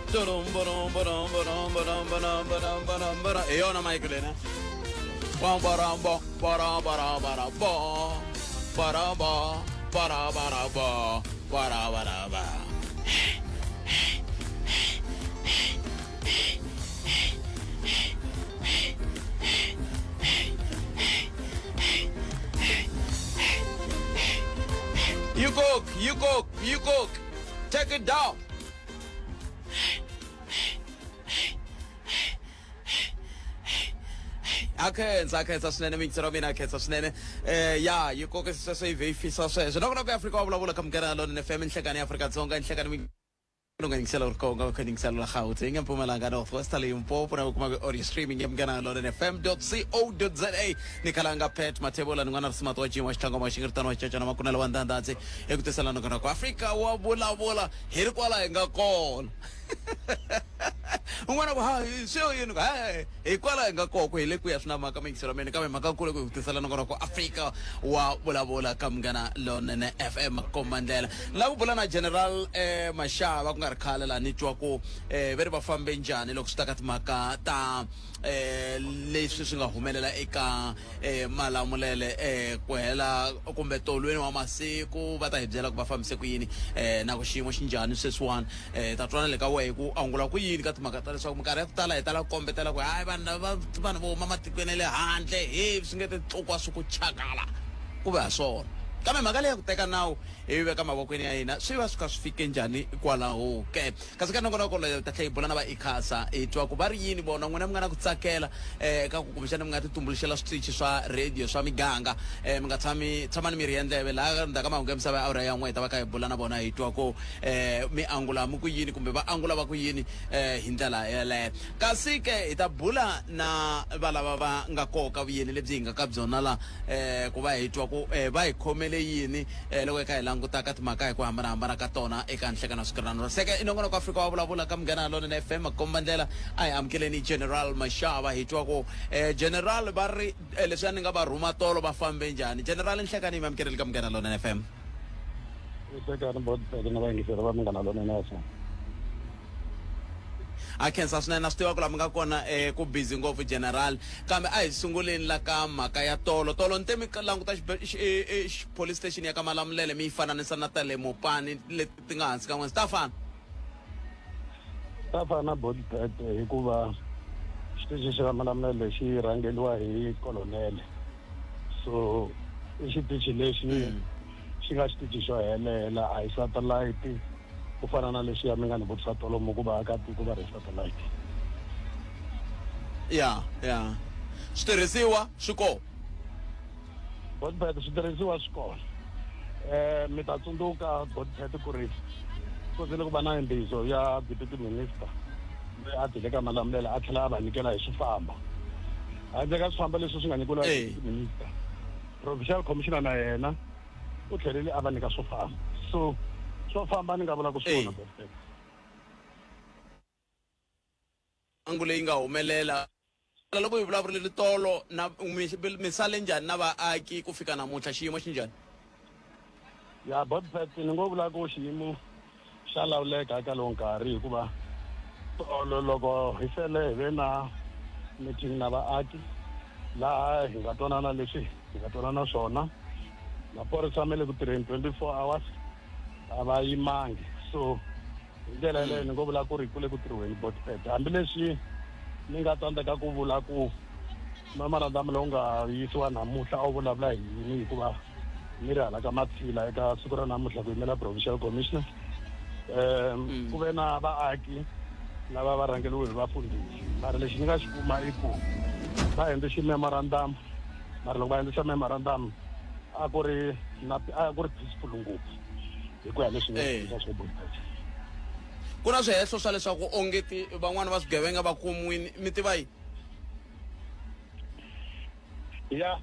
Hi yona mike lena. Bom bom bom bom bom bom bom bom bom bom bom bom bom bom. You cook, you cook, you cook. Take it down. A khensa, a khensa swinene miyingiseri wa mina, a khensa swinene. Ya yi koke sweswo yi vhe yi fisa sweswo. Nongonoko ya Afrika wa vulavula ka Munghana Lonene FM, nhlekani ya Afrika-Dzonga, nhlekani mi nga yingisela u ri kona u kha yingisela la Gauteng, Mpumalanga, North West, Limpopo na u kuma ku audio streaming ya Munghana Lonene FM co za. Ni khalanga Pat Mathebula ni n'wana ri simati wa Jim wa Xitlangoma wa Xingiritano wa Xicacana Makunela wa Ndhandhandzi eku tisela nongonoko Afrika wa vulavula hi ri kwala hi nga kona. Un'wana ku ha swi yini ku he hi kwala hi nga kona ku hi le ku ya swi na mhaka miyingiselo mina, kambe mhaka nkulu ku hi tisela nongonoko Afrika wa vulavula ka Munghana Lonene FM komba ndlela. Ni lava ku bula na General Mashava ku nga ri khale laha ni twa ku ve ri va fambe njhani loko swi ta ka timhaka ta leswi swi nga humelela eka Malamulele ku hela kumbe tolweni wa masiku. Va ta hi byela ku va fambise ku yini na ku xiyimo xi njhani sweswiwani. Ta twana le ka wehe ku angula ku yini ka timhaka ta leswaku minkarhi ya ku tala hi tala ku kombetela ku hayi vanhu lava vanhu vo huma matikweni ya le handle he swi nge ti tlukwa swi ku chakala ku ve ha swona, kambe mhaka leyi ya ku teka nawu hi yi veka mavokweni ya hina swi va swi kha swi fike njhani kwalaho ke? Kasi ka nongonoko loyi ta tlhela hi bula na va ICASA hi twa ku va ri yini vona. N'wina mi nga na ku tsakela eka ku kumbexana mi nga ti tumbuluxela switichi swa radio swa miganga, mi nga tshami tshamani mi rhiya ndleve laha ndzhaku ka mahungu ya misava ya awara ya n'we hi ta va kha hi bula na vona hi twa ku mi angula mi ku yini kumbe va angula va ku yini hi ndlela yeleyo. Kasi ke hi ta bula na valava va nga koka vuyeni lebyi hi nga ka byona la ku va hi twa ku va hi khomele yini loko hi kha hi languta ka timhaka hi ku hambanahambana ka tona eka nhlekano swikiranano. Seke i nongonoko Afrika wa vulavula ka Munghana Lonene FM makomba ndlela. A hi amukeleni General Mashava hi twa ku General va ri leswi a ni nga va rhuma tolo va fambe njhani. General, nhlekani yi mi amukeleli ka Munghana Lonene FM. Nhlekani Bodbek na vayingiseri va Munghana Lonene FM. A khensa swinene, na swi tiva ku laha mi nga kona ku busy ngopfu General, kambe a hi sunguleni la ka mhaka ya tolo. Tolo ni te mi languta police station ya ka Malamulele mi yi fananisa na ta le Mopani leti ti nga hansi ka n'wina, swi ta fana? Ta fana Bodbet, hikuva xitichi xa Malamulele xi rhangeliwa hi kolonele, so i xitichi lexi xi nga xitichi xo helela, a hi satellite ku fana na leswiya mi nga ni vutisa tolo mu ku vaakatiko va ri satellite. Ya ya switirhisiwa swi kona. Bodbet, switirhisiwa swi kona. Mi ta tsundzuka Bodbet ku ri ku zile ku va na imbizo ya deputy minister loyi a tile ka Malamulele a tlhela a va nyikela hi swifambo. Handle ka swifambo leswi swi nga nyikiwa hi deputy minister, provincial commissioner na yena u tlhelele a va nyika swo famba, so swo famba ni nga vula ku swi kona Bodbet. Mhangu leyi nga humelela loko hi vulavurile tolo na mi sale njhani na vaaki ku fika namuntlha, xiyimo xi njhani? Ya Bodbet, ni ngo vula ku xiyimo xa lawuleka eka lowu nkarhi, hikuva tolo loko hi sele hi ve na meeting na vaaki laha hi nga twanana leswi hi nga twanana swona. Maphorisa ma le ku tirheni 24 hours, a va yimangi, so hi ndlela yeleyo ni ngo vula ku ri ku le ku tirhiweni Bodbet, hambileswi ni nga tsandzeka ku vula ku memorandum lowu nga yisiwa namuntlha a wu vulavula hi yini, hikuva ni ri hala ka Matshila eka siku ra namuntlha ku yimela provincial commissioner. Ku ve na vaaki lava va rhangeriwe hi vafundhisi, mara lexi ni nga xi kuma i ku va endle xi-memorandum, mara loko va endle xa memorandum a ku ri na a ku ri peaceful ngopfu hi ku ya leswi nga swi swo Bodbet. Ku na swihehlo swa leswaku onge ti van'wani va swigevenga va kumiwini, mi tiva yini? Ya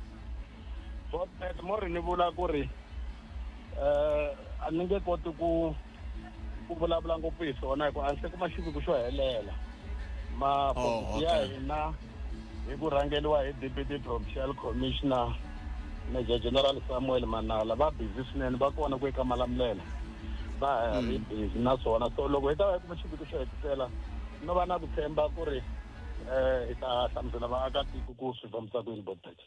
Bodbet, mo ri ni vula ku ri a ni nge koti ku ku vulavula ngopfu hi swona, hikuva a ni se kuma xiviko xo helela. Mafokisi ya hina hi ku rhangeriwa hi deputy provincial commissioner Major General Samuel Manala va busy swinene, va kona ku eka Malamulele. Va ha ri busy na swona. So loko hi ta va hi kuma xiviko xo hetisela, no va na ku tshemba ku ri hi ta hlamusela vaakatiko ku swi fambisa ku yini, Botpet.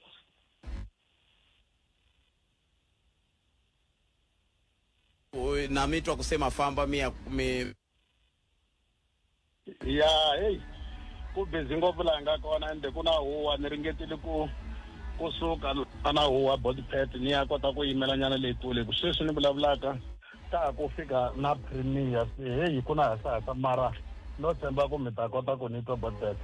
Na mi twa ku se ma famba mi ya mi Ya, heyi, ku busy ngopfu laha nga kona, ende ku na huwa. Ni ringetile ku kusuka na huwa, Botpet, ni ya kota ku yimela nyana leyi kule, ku sweswi ni vulavulaka ka ha ku fika na premier. Se heyi, ku na hasahasa, mara no tshemba ku mi ta kota ku ni twa, Botpet.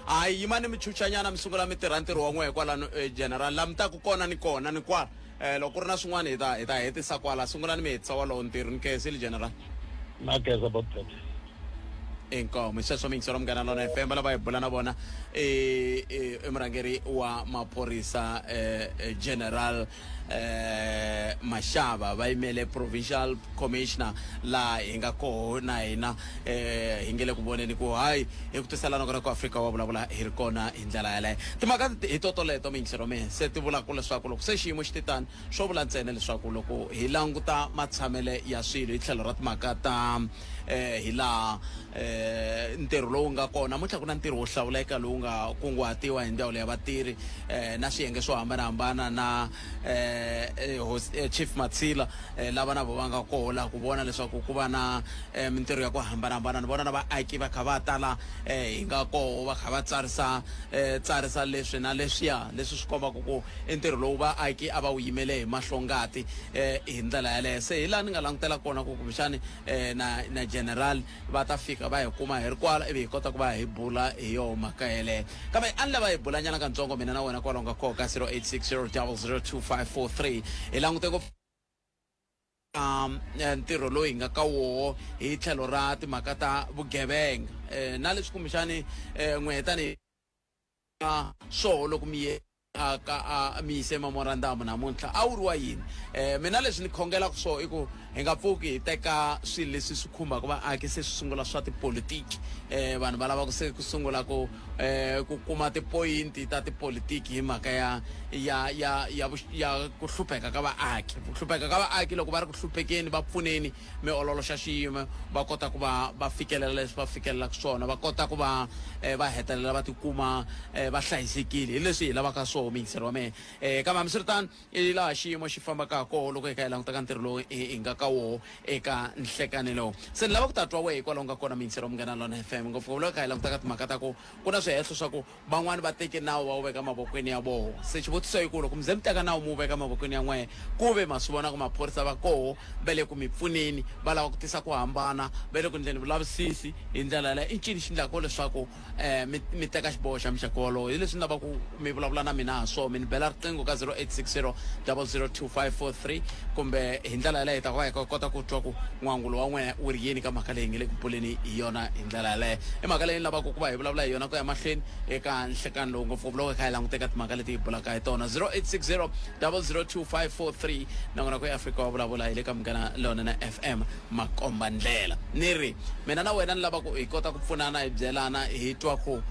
Hayi, yimani mi chuchanyana, mi sungula mi tirha ntirho wa n'wehe kwalano, general. La mi taku kona ni kona ni kwala. Loko ku ri na swin'wana hi ta hetisa kwala. Sungulani mi hetisa walowo ntirho. Ni khensile, general. Na khensa, Botpet. Inkomo. Sweswo miyingiselo Munghana Lona FM, lava hi bula na vona i murhangeri wa maphorisa, General Mashaba. Va yimele provincial commissioner laha hi nga koho na hina. Hi nge le ku voneni ku hayi hi ku tiselana kona ku Afrika wa vulavula hi ri kona hi ndlela yaleyo. Timhaka hi to toleto, miyingiselo mehe, se ti vulaka leswaku loko se xiyimo xi titani, swo vula ntsena leswaku loko hi languta matshamele ya swilo hi tlhelo ra timhaka ta hi laha ntirho lowu nga kona namuntlha, ku na ntirho wo hlawuleka lowu nga kunguhatiwa hi ndzawulo ya vatirhi na swiyenge swo hambanahambana na Chief Matsila, lava na vo va nga koho laha ku vona leswaku ku va na mintirho ya ku hambanahambana. Ni vona na vaaki va kha va tala hi nga koho, va kha va tsarisa leswi na leswiya, leswi swi kombaka ku i ntirho lowu vaaki a va wu yimele hi mahlongati hi ndlela yaleyo. Se hi laha ni nga langutela kona ku kumbexani na general va ta fika va hi kuma hi ri kwala, ivi hi kota ku va hi bula hi yoho mhaka yeleyo. Kambe a ni lava hi bula nyana katsongo mina na wena kwalaho nga koho ka 0860 002543. Hi langute ngopfu ntirho lowu hi nga ka woho hi tlhelo ra timhaka ta vugevenga na leswi kumbexani n'we tanihi swoho loko mi ye a ka a mi yise memorandamu namuntlha a wu ri wa yini. Mina leswi ni khongelaka swoho i ku hi nga pfuki hi teka swilo leswi swi khumbaka vaaki se swi sungula swa tipolitiki, vanhu va lava ku se ku sungula ku kuma tipoyinti ta tipolitiki hi mhaka ya ku hlupheka ka vaaki. Ku hlupheka ka vaaki, loko va ri ku hluphekeni, va pfuneni mi ololoxa xiyimo, va kota ku va va fikelela leswi va fikelelaka swona, va kota ku va va hetelela va tikuma va hlayisekile. Hi leswi hi lavaka swoho, miyingiseri wa mehe. Kambe hambiswiritano, i laha xiyimo xi fambaka ha koho loko hi kha hi languta ka ntirho lowu hi nga ka woho eka nhlekani lowu. Se ni lava ku ta twa wehe hikwalaho nga kona, miyingiseri wa Munghana Lona FM, ngopfungopfu loko hi kha hi languta ka timhaka ta ku ku na swihehlo swa ku van'wani va teke nawu va wu veka mavokweni ya voho. Se xivutiso i ku loko mi ze mi teka nawu mi wu veka mavokweni ya n'wehe, ku ve ma swi vona ku maphorisa va koho va le ku mi pfuneni, va lava ku tisa ku hambana, va le ku ndleni vulavisisi hi ndlela yaleyo, i ncini xi ndlaka leswaku mi teka xiboho xa muxaka wolowo? Hi leswi ni lavaka ku mi vulavula na mina ha swona. Mi ni bela riqingho ka 0860 002543, kumbe hi ndlela yaleyo hi ta va hi kota ku twa ku n'wangulo wa n'wina wu ri yini ka mhaka leyi nge le ku buleni hi yona hi ndlela yaleyo. I mhaka leyi ni lavaka ku va hi vulavula hi yona ku ya mahlweni eka nhlekani lowu, ngopfungopfu loko hi kha hi languteka timhaka leti hi bulaka hi tona. 0860 002543. Nakona ku eAfrika wa vulavula hi le ka Munghana Lonene FM, makomba ndlela. Ni ri mina na wena ni lava ku hi kota ku pfunana, hi byelana, hi twa ku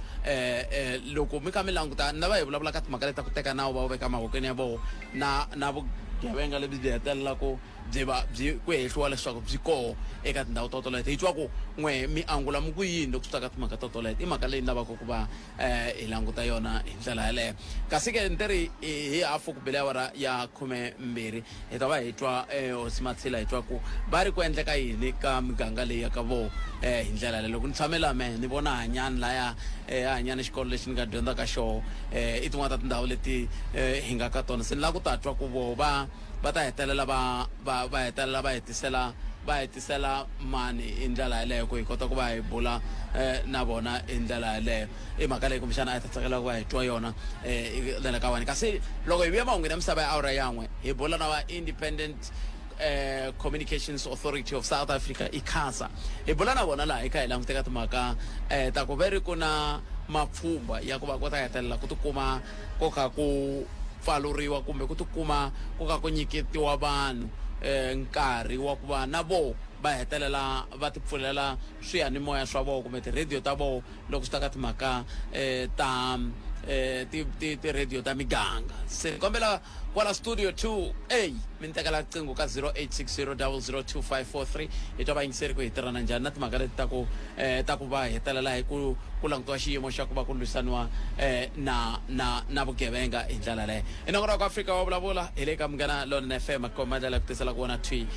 loko mi kha mi languta, ni lava hi vulavula ka timhaka leti ta ku teka nawu va wu veka mavokweni ya voho na vugevenga lebyi byi hetelela ku byi va byi ku hehliwa leswaku byi koho eka tindhawu to toleto. Hi twa ku n'we mi angula mi ku yini loko swi ta ka timhaka to toleto. I mhaka leyi ni lavaka ku va hi languta yona hi ndlela yaleyo. Kasi ke ni ri hi hafu ku bile awara ya 12, hi ta va hi twa hosi Matshila, hi twa ku va ri ku endleka yini ka miganga leyi ya ka voho hi ndlela leyi. Loko ni tshame laha mehe ni vona Hanyani laya, Hanyani xikolo lexi ni nga dyondza ka xoho, i tin'wana ta tindhawu leti hi nga ka tona. Se ni lava ku ta twa ku voho va ta hetelela va hetelela va hetisela mani hi ndlela yaleyo, ku hi kota ku va hi bula na vona hi ndlela yaleyo. I mhaka leyi kumbexana a hi ta tsakela ku va hi twa yona na le ka wena. Kasi loko hi vuya mahungwini ya misava ya awara yan'we, hi bula na va Independent Communications Authority of South Africa, ICASA. Hi bula na vona laha hi kha hi languteka timhaka ta ku ve ri ku na mapfhumba ya ku va ku ta hetelela ku tikuma ko kha ku pfaluriwa kumbe ku tikuma ku kha ku nyiketiwa vanhu nkarhi wa ku va na voho va hetelela va tipfulela swiyanimoya swa voho kumbe tirhediyo ta voho loko swi ta ka timhaka ta ti ti ti-radio ta miganga. Se kombela kwala studio 2 a mi ni tekela riqingho ka 0860 002543, hi twa vayingiseri ku hi tirhana njhani na timhaka leti ta ku ta ku va hetelela hi ku ku langutiwa xiyimo xa ku va ku lwisaniwa na na na vugevenga hi ndlela leyo. I nongonoko wa Afrika wa Vulavula, hi le ka Munghana Lonene FM, komba ndlela ya ku tisela ku vona thwi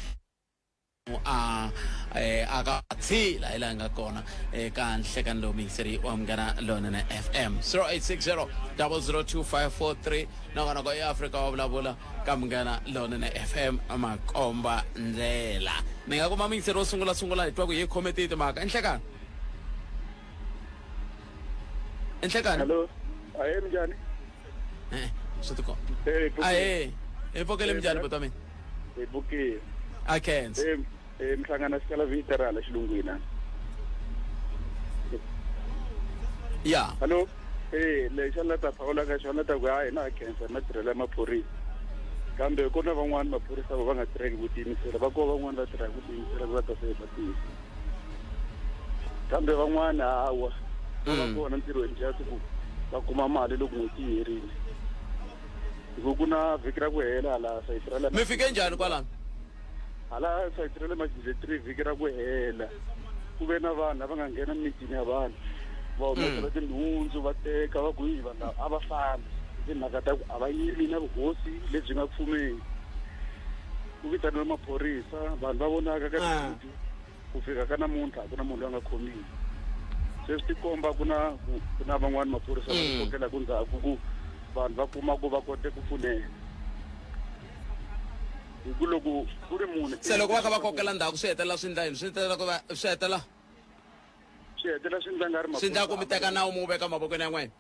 a a ka tshila hi laha nga kona eka nhlekani lowu muyingiseri wa Munghana Lonene FM. 0860 002543, nongonoko i Afrika wa Vulavula ka Munghana Lonene FM, makomba ndlela. Ni nga kuma muyingiseri wo sungula sungula, hi twa ku hi khome tihi timhaka. I nhlekani, i nhlekani. Hello. Ahee, minjhani? Swi tiko. Eh, pfukile. Ahee, hi pfukile. Minjhani, buti wa mina? Hi pfukile. A khensa. Eh, mihlangana xikala vita ra hala xilungwini. Ya. Hello. Eh, lexi a ni la ta phawula ka xona ta ku ha hina ha khensa matirhelo ya maphorisa. Kambe ku na van'wani maphorisa va nga tirheki ku tiyimisela, va kona van'wani va tirhaka ku tiyimisela ku va ta se va tiyisa. Kambe van'wani hawa, va va kona ntirhweni just ku va kuma mali loko n'hweti yi herile. Hi ku ku na vhiki ra ku hela hala sayiti ra le Mi fike njhani kwalano? Hala sayiti ra le Majinje 3, vhiki ra ku hela ku ve na vanhu lava nga nghena mimitini ya vanhu, va humesela tinhundzu, va teka, va ku yi vanhu lava a va fambi hi timhaka ta ku a va yimi na vuhosi lebyi nga pfumeli. Ku vitaniwe maphorisa, vanhu va vonaka ka tivhidiyo. Ku fika ka namuntlha a ku na munhu loyi a nga khomiwa. Se swi tikomba ku na ku na van'wani maphorisa va kokelaka ndzhaku ku vanhu va kuma ku va kote ku pfuneka. Hi ku loko ku ri munhu Se loko va kha va kokela ndzhaku, swi hetelela swi endla yini? Swi hetelela ku va swi hetelela swi hetelela swi endla nga ri swi endla ku mi teka nawu mi wu veka mavokweni ya n'wina.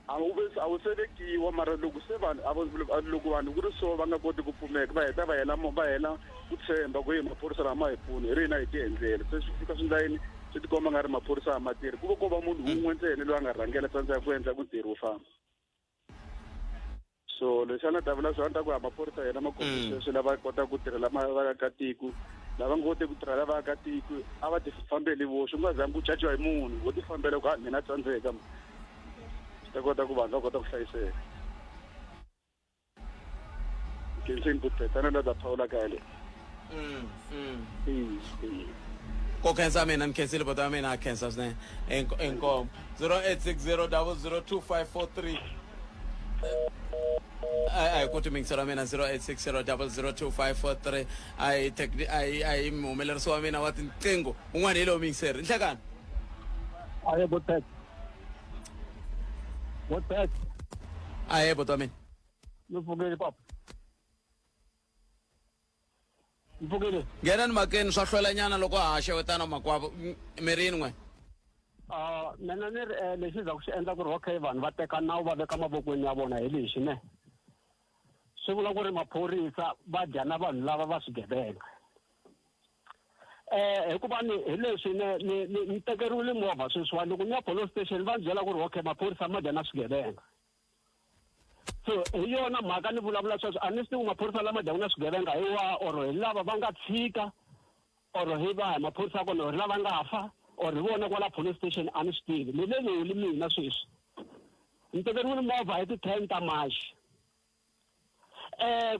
A wu ve a wu se vekiwa, mara loko se vanhu a va loko vanhu ku ri so va nga koti ku pfumeka, va heta va hela va hela ku tshemba ku yi maphorisa lama ma hi pfuni, hi ri hina hi ti endlela. Se swi fika swi endla yini? Swi tikomba nga ri maphorisa a ma tirhi, ku va ko va munhu wun'we ntsena loyi a nga rhangela tsandzeka ku endla ku ntirho wu famba. So leswi a ni ta vula swona ta ku a maphorisa yena ma khomi sweswi lava kotaka ku tirhela vaakatiko, lava nga koteki ku tirhela vaakatiko a va ti fambeli voxe, ku nga zangi ku caciwa hi munhu, vo ti fambela ku ha mina tsandzeka, swi ta kota ku vanhu va kota ku hlayiseka. Khenseni buthetana la ta phawula kaya leyi. Ko khensa mina, ni khensile buti wa mina, a khensa swinene. Inkomu. 0860 002543, a hi koti mingiselo wa mina. 0860 002543. A hi a hi muhumelerisi wa mina wa tinqingho un'wana hi lowu mingiseri. Nhlekani. Aye, botet. Botet. Ahe, buti wa mina. Mi pfukile, papa. Mi pfukile. Nghena ni makeni, swa hlwelanyana loko ha xewetana makwavo mirini n'we. Mina ni ri lexi za ku xi endla ku ri okay vanhu va teka nawu va veka mavokweni ya vona hi lexi ne. Swi vula ku ri maphorisa va dya na vanhu lava va swigevenga. Hikuva ni hi leswi ni ni ni ni tekeriwile movha sweswiwani, loko ni ya police station va ni byela ku ri okay maphorisa ma dya na swigevenga. So hi yona mhaka ni vulavula sweswo, a ni swi tivi maphorisa lama dyaka na swigevenga hi wa or hi lava va nga tshika or hi va hi maphorisa ya kona or lava nga fa or hi vona kwala police station, a ni swi tivi. Ni le Loli mina sweswi, ni tekeriwile movha hi ti-10 ta March.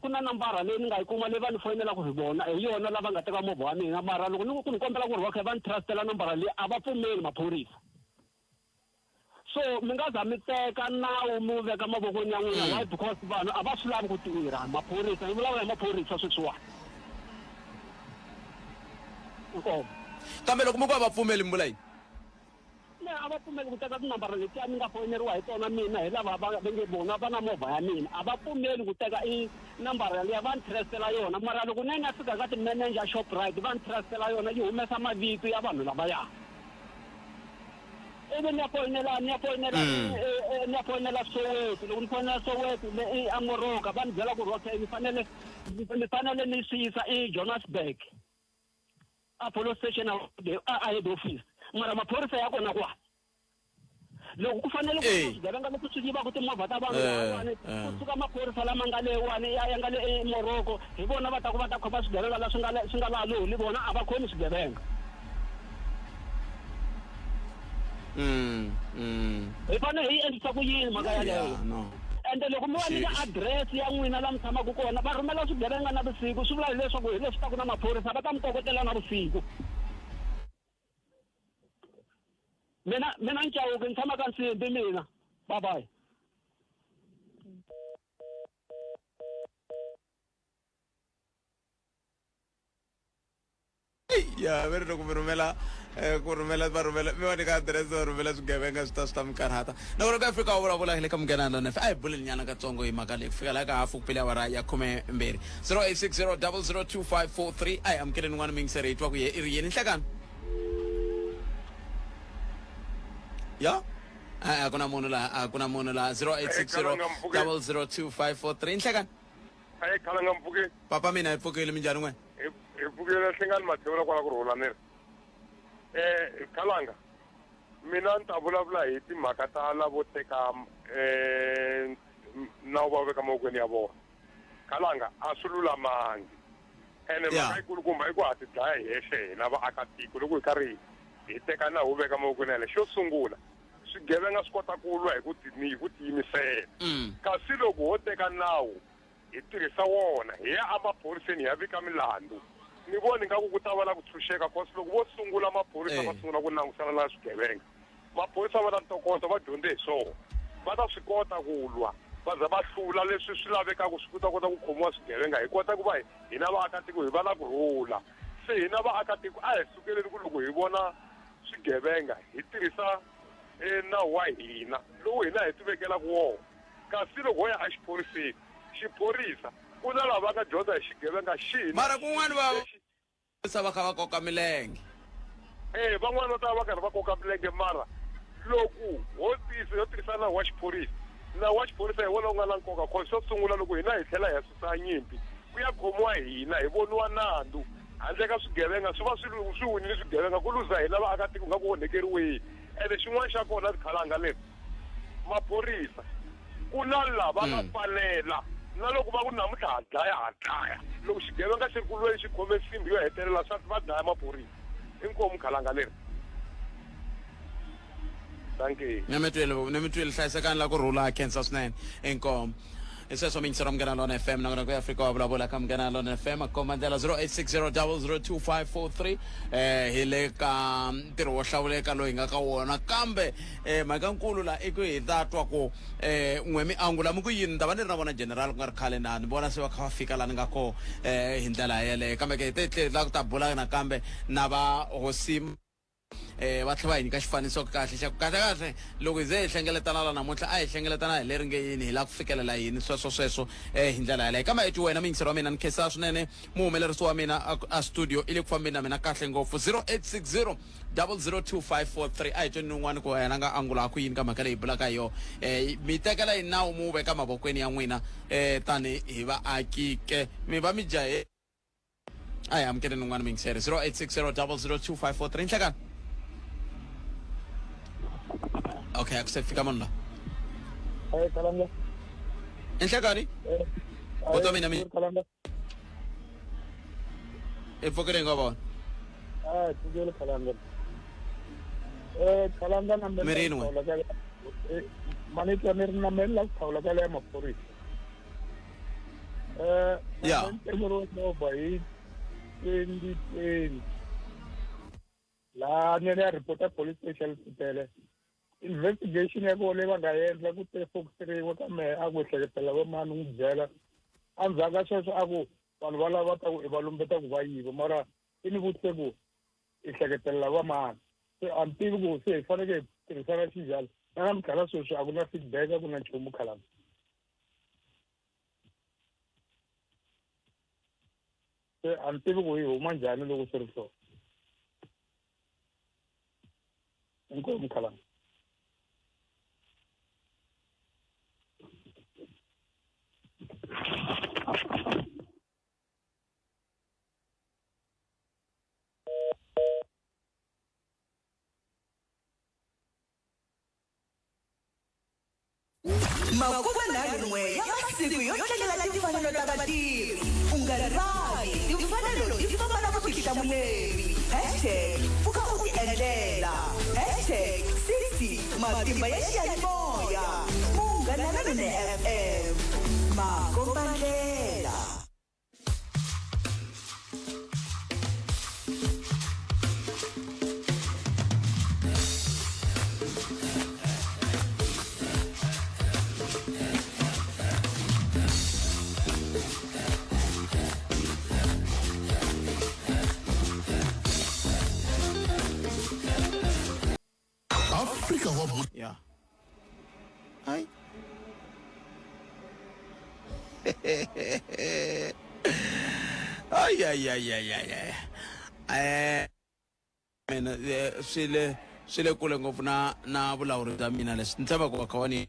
Ku na nambara leyi ni nga yi kuma leyi va ni foyinelaka hi vona, hi yona lava nga teka movha wa mina, mara loko ni ku ni kombela ku ri okay va ni trustela nambara leyi, a va pfumeli maphorisa. So mi nga za mi teka nawu mi wu veka mavokweni ya n'wina. Why? Because vanhu a va swi lavi ku tirha maphorisa. Ni vulavula hi maphorisa sweswiwani. Inkomu. Kambe loko mi ku a va pfumeli, mi vula yini? Ne a va pfumeli ku teka tinambara letiya ni nga foyineriwa hi tona mina hi lava va va nge vona va na movha ya mina, a va pfumeli ku teka i nambara liya va ni trustela yona, mara loko ne ni ya fika ka ti-manager Shoprite va ni trustela yona yi humesa mavito ya vanhu lavaya, ivi ni ya foyinela ni ya foyinela ni ya foyinela Soweto. Loko ni foyinela Soweto le i Amoroka, va ni byela ku ri okay ni fanele ni swi yisa eJohannesburg a police station, a head office, mara maphorisa ya kona kwala loko ku fanele ku swigevenga leswi swi yivaka timovha ta vanhu lahawani, kusuka maphorisa lama nga lewani ya nga le eMorocco, hi vona va ta ku va ta khoma swigevenga la swi nga laha Loli, vona a va khomi swigevenga. Mm, mm. Hi fanele hi yi endlisa ku yini mhaka yaleyo? Yeah, no. Ende loko mi va nyika adirese ya n'wina laha mi tshamaka kona, va rhumela swigevenga navusiku, swi vula hileswaku hi leswi taku na maphorisa va ta mi kokotela navusiku. Mina mina ni Chauke ni tshama ka Nsimbi mina. Bye bye. Ya ve ri loko mi rhumela eh, ku rhumela va rhumela mi va nyika adirese va rhumela swigevenga swi ta swi ta mi karhata. Na ku ri ka Afrika wa vulavula hi le ka Munghana Lona FM. A hi buleni nyana katsongo hi mhaka leyi ku fika laha ka hafu ku pele awara ya 12 0860 002543. A hi amukeleni n'wana muyingiseri hi twa ku ye i ri yini nhlekani. Ya a ku na munhu laha, a ku na munhu laha. 0860 002543 nhlekani. A yi khalanga mpfukeni. Papa mina hi pfukile, minjhani n'we? Hi hi pfukile hlengani mathevula kwala ku rhula ni ri. Eh khalanga mina ni ta vulavula hi timhaka ta lavo teka eh nawu va veka mavokweni ya vona. Khalanga a swi lulamangi. Ene mhaka yikulukumba i ku ha ti dlaya hi hexe hina vaakatiko loko hi karhi hi teka nawu wu veka mavokweni ya hina. Xo sungula swigevenga swi kota ku lwa hi ku hi ku tiyimisela. Kasi loko ho teka nawu hi tirhisa wona hi ya emaphoriseni hi ya vika milandzu, ni vona ingaku ku ta va na ku tshunxeka cause loko vo sungula maphorisa va sungula ku langusana na swigevenga, maphorisa va na ntokoto, va dyondze hi swona, va ta swi kota ku lwa va za va hlula leswi swi lavekaka swi ta kota ku khomiwa swigevenga, hi kota ku va hina vaakatiko hi va na ku rhula. Se hina vaakatiko a hi sukeleni ku loko hi vona swigevenga hi tirhisa nawu wa hina lowu hina hi tivekelaka wona. Kasi loko ho ya exiphoriseni, xiphorisa ku na lava va nga dyondza hi xigevenga xihi na Mara kun'wana va lexi sa va kha va koka milenge. E, van'wana va ta va va karhi va koka milenge, mara loko ho tiyisa ho tirhisa nawu wa xiphorisa, nawu wa xiphorisa hi wona wu nga na nkoka cause xo sungula loko hina hi tlhela hi ya susa nyimpi ku ya khomiwa hina hi voniwa nandzu handle ka swigevenga swi va swi swi winile swigevenga ku luza hina vaakatiko nga ku onhekeriweni. Ene xin'wana xa kona tikhalanga leri maphorisa ku na lava nga fanela na loko va ku namuntlha ha dlaya ha dlaya loko xigevenga xi ri ku lweni xi khome nsimbi yo hetelela swa va dlaya maphorisa. Inkomu khalanga leri. Dankie. Ni mi twile, ni mi twile. Hlayisekani la ku rhula, khensa swinene. Inkomu. Hi sweswo miyingisero Munghana Lona FM na ku ya Afrika wa vulavula ka Munghana Lona FM a komba ndlela 0860002543. Eh hi le ka ntirho wo hlawuleka lowu hi nga ka wona, kambe eh mhaka nkulu la i ku hi ta twa ku eh n'we mi angula mi ku yini. Ni ta va ni ri na vona general ku nga ri khale na ni vona se va kha va fika la ni nga koho eh hi ndlela yeleyo, kambe ke hi te tlhela ku ta bula nakambe na va hosi eh va tlhela va hi nyika xifaniso kahle xa ku kahle kahle loko hi ze hi hlengeletana la namuntlha a hi hlengeletana hi leri nge yini, hi lava ku fikelela yini, sweswo sweswo eh hi ndlela yaleyo. Kambe eti wena muyingiseri wa mina ni khensa swinene muhumelerisi wa mina a studio i le ku fambeni na mina kahle ngopfu. 0860 002543 a hi tweni un'wana ku yena a nga angula ku yini ka mhaka leyi bulaka hi yona. Eh mi tekela hi nawu mu veka mavokweni ya n'wina eh tani hi vaaki ke mi va mi jahe. A hi amukeleni un'wana muyingiseri 0860 002543 nhlekani. Okay, a ku se fika munhu la. Hey, Kalanga. Nhlekani. Buti wa mina mi Kalanga. I pfukile nga vona. Ah, pfukile Kalanga. Eh, Kalanga na Mi ri yini n'we? Mani twa ni ri na mele la ku phawula ka leya maphorisa. Eh, Ya. ni movha hi 2020. Laha ni ya report-a police station Sipele. Investigation ya kona leyi va nga endla ku te focuseriwa ka mehe a ku ehleketela vo mani n'wi byela. Endzhaku ka sweswo a ku vanhu va lava ta ku i va lumbeta ku va yiva, mara i ni vutise ku i hleketelela va mani. Se a ni tivi ku se hi fanekele hi tirhisana xinjhani. Na namuntlha la sweswi a ku na feedback, a ku na nchumu khalanga. Se a ni tivi ku hi huma njhani loko swi ri so. Inkomu khalanga. Makume nharhu n'we ya masiku yo tlangela timfanelo ta vatirhi. U nga rivali, timfanelo ti famba na vutihlamuleri. Hashtag pfuka u tiendlela. Hashtag 6 Mati matimba ya xiyanimoya Munghana Lonene FM makombandlela. Afrika wa bu ya ai ay ay ay ay ay ay eh mina eh, swi le swi le kule ngopfu na na vulawuri bya mina leswi ni tshemba ku va kha va ni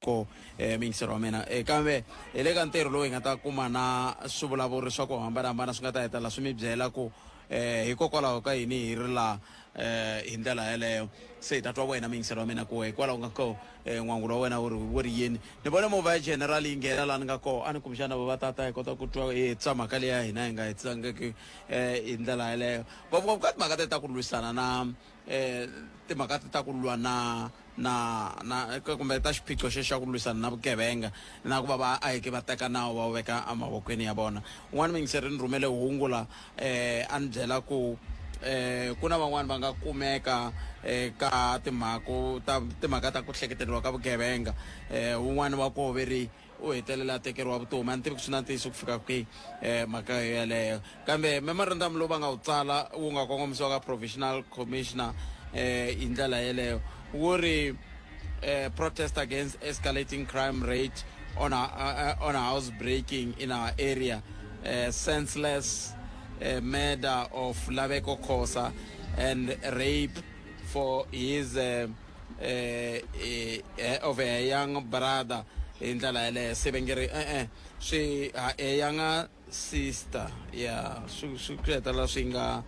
ko eh, miyingiseri wa mina eh, kambe hi le ka ntirho lowu hi nga ta kuma na swivulavuri swa ku hambanahambana swi nga ta hetelela swi mi byela ku eh, hikokwalaho ka yini hi ri laha eh, hi ndlela yeleyo se hi ta twa wena miyingiseri wa mina ku hikwalaho nga ko eh, n'wangulo wa wena wu ri wu ri yini ni vone movha ya general yi nghena laha ni nga koho a ni kumbexana va tata hi kota ku twa hi hetisa mhaka leyi ya hina hi nga hetisangiki eh, hi ndlela yeleyo ngopfungopfu ka timhaka te ta ku lwisana na eh, timhaka ta ku lwa na na na kumbe ta xiphiqo xexo xa ku lwisana na vugevenga na ku va vaaki va teka nawu va wu veka emavokweni ya vona un'wana muyingiseri ni rhumele hungu la eh, a ni byela ku eh ku na van'wani va nga kumeka eh, ka timhaka ta timhaka ta ku hleketeriwa ka vugevenga eh un'wana wa koho ve ri u hetelela a tekeriwa vutomi a ni tivi ku swi na ntiyiso ku fika kwihi um mhaka yeleyo kambe memorandum lowu va nga wu tsala wu nga kongomisiwa ka provisional commissioner um hi ndlela yeleyo wu ri um protest against escalating crime rate on a, on a house breaking in our area senseless murder of Laveko Khosa and rape for his eh, eh, eh, of a young brother hi ndlela yeleyo se va nge ri e-e swi a younger sister ya swi swi swi hetelela swi nga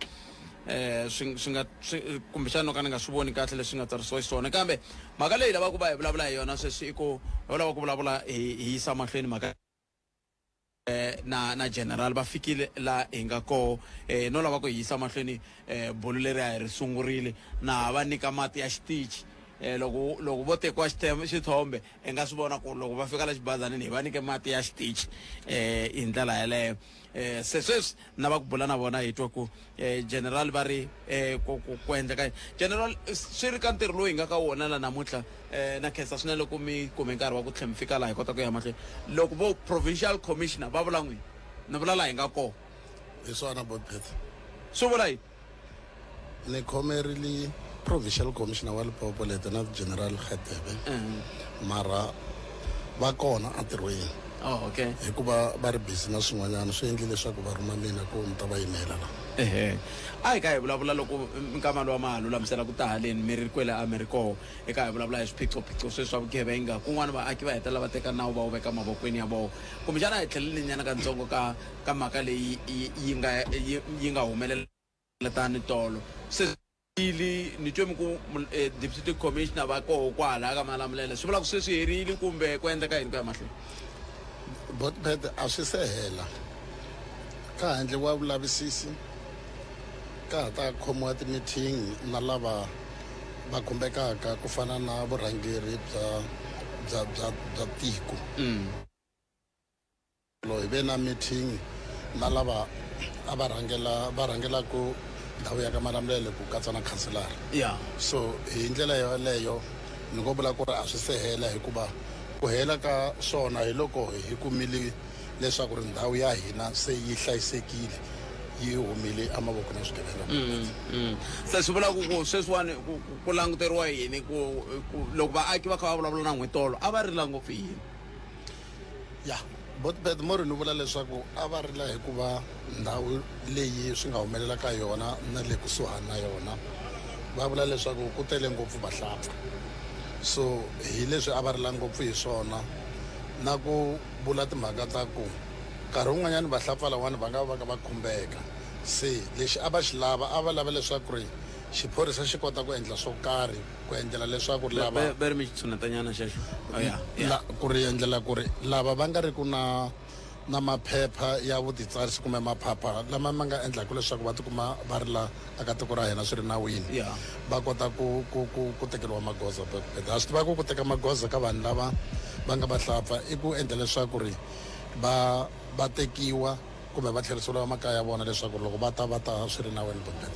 eh swi swi nga swi kumbexana no ka ni nga swi voni kahle leswi nga tsarisiwa xiswona kambe mhaka leyi lavaka ku va hi vulavula hi yona sweswi i ku ho lava ku vulavula hi hi yisa mahlweni mhaka Eh, na na general va fikile la hi nga koho eh, no lava ku hi yisa mahlweni eh, bulu leri a hi ri sungurile na va nyika mati ya xitichi eh, loko loko vo tekiwa xithombe i nga swi vona ku loko va fika la xibazanini hi va nyike mati ya xitichi eh, hi ndlela yeleyo eh, se sweswi na va ku bula na vona hi twa ku eh, general va ri eh, ku, ku, ku endleka yini general swi ri ka ntirho lowu hi nga ka wona la namuntlha eh, na khensa swinene loko mi kume nkarhi wa ku tlhe mi fika laha hi kota ku ya mahlweni loko vo provincial commissioner va vula n'wini ni vula laha hi nga kona hi swona botpet swi vula yini ni khomerile provincial commissioner wa Limpopo Lieutenant General Khedebe mara va kona entirhweni oh okay hikuva va ri busy na swin'wanyana swi endle leswaku va rhuma mina ku ni ta va yimela la ehe a hi ka hi vulavula loko nkama lowa ma ha lulamisela ku ta haleni mi ri kwele a mi ri koho eka hi vulavula hi swiphiqophiqo sweswi swa vugevenga kun'wana vaaki va hetelela va teka nawu va wu veka mavokweni ya vona kumbexana hi tlheleli nyana katsongo ka ka mhaka leyi yi yi nga yi yi nga humelela tani tolo se ili ni twe mi ku eh, deputy commissioner va koho kwala ka Malamulele swi vula ku se swi herile kumbe ku endleka yini ku ya mahlweni botpet a swi se hela ka ha endliwa vulavisisi ka ha ta khomiwa ti-meeting na lava va khumbekaka ku fana na vurhangeri bya bya bya bya tiko Lo hi ve na meeting na lava a va rhangela va rhangelaku ndhawu ya ka Malamulele ku katsa na khanselara yeah so hi ndlela yoleyo ni ngo vula ku ri a swi se hela hikuva ku hela ka swona hi loko hi kumile leswaku ri ndhawu ya hina se yi hlayisekile yi humile emavokweni ya swigevenga Se swi vula ku ku sweswiwani ku ku languteriwa yini ku ku loko vaaki va kha va vulavula na n'we tolo a va rila ngopfu yini Ya Botbet mo ri ni vula leswaku a va rila hikuva ndhawu leyi swi nga humelela ka yona na le kusuhani na yona va vula leswaku ku tele ngopfu vahlapfa so hi leswi a va rila ngopfu hi swona na ku vula timhaka ta ku nkarhi wun'wanyana vahlapfa lawani va nga va ka va khumbeka se lexi a va xi lava a va lava leswaku ri xiphorisa xi kota ku endla swo karhi ku endlela leswaku Ve- lava ve- ve ri mi xitshunetanyana xexo oh, ya, ya. la, ku ri endlela ku ri lava va nga ri ku na na maphepha ya vutitsarisi kumbe maphapha lama ma nga endlaka leswaku va tikuma va ri la aka tiko ra hina swi ri nawini va kota ku ku ku ku tekeriwa magoza. Ha swi tiva ku ku teka magoza ka vanhu lava va nga vahlapfa i ku endla leswaku ri va va tekiwa kumbe va tlheriseriwa makaya ya vona leswaku loko va ta va ta swi ri nawini bobet.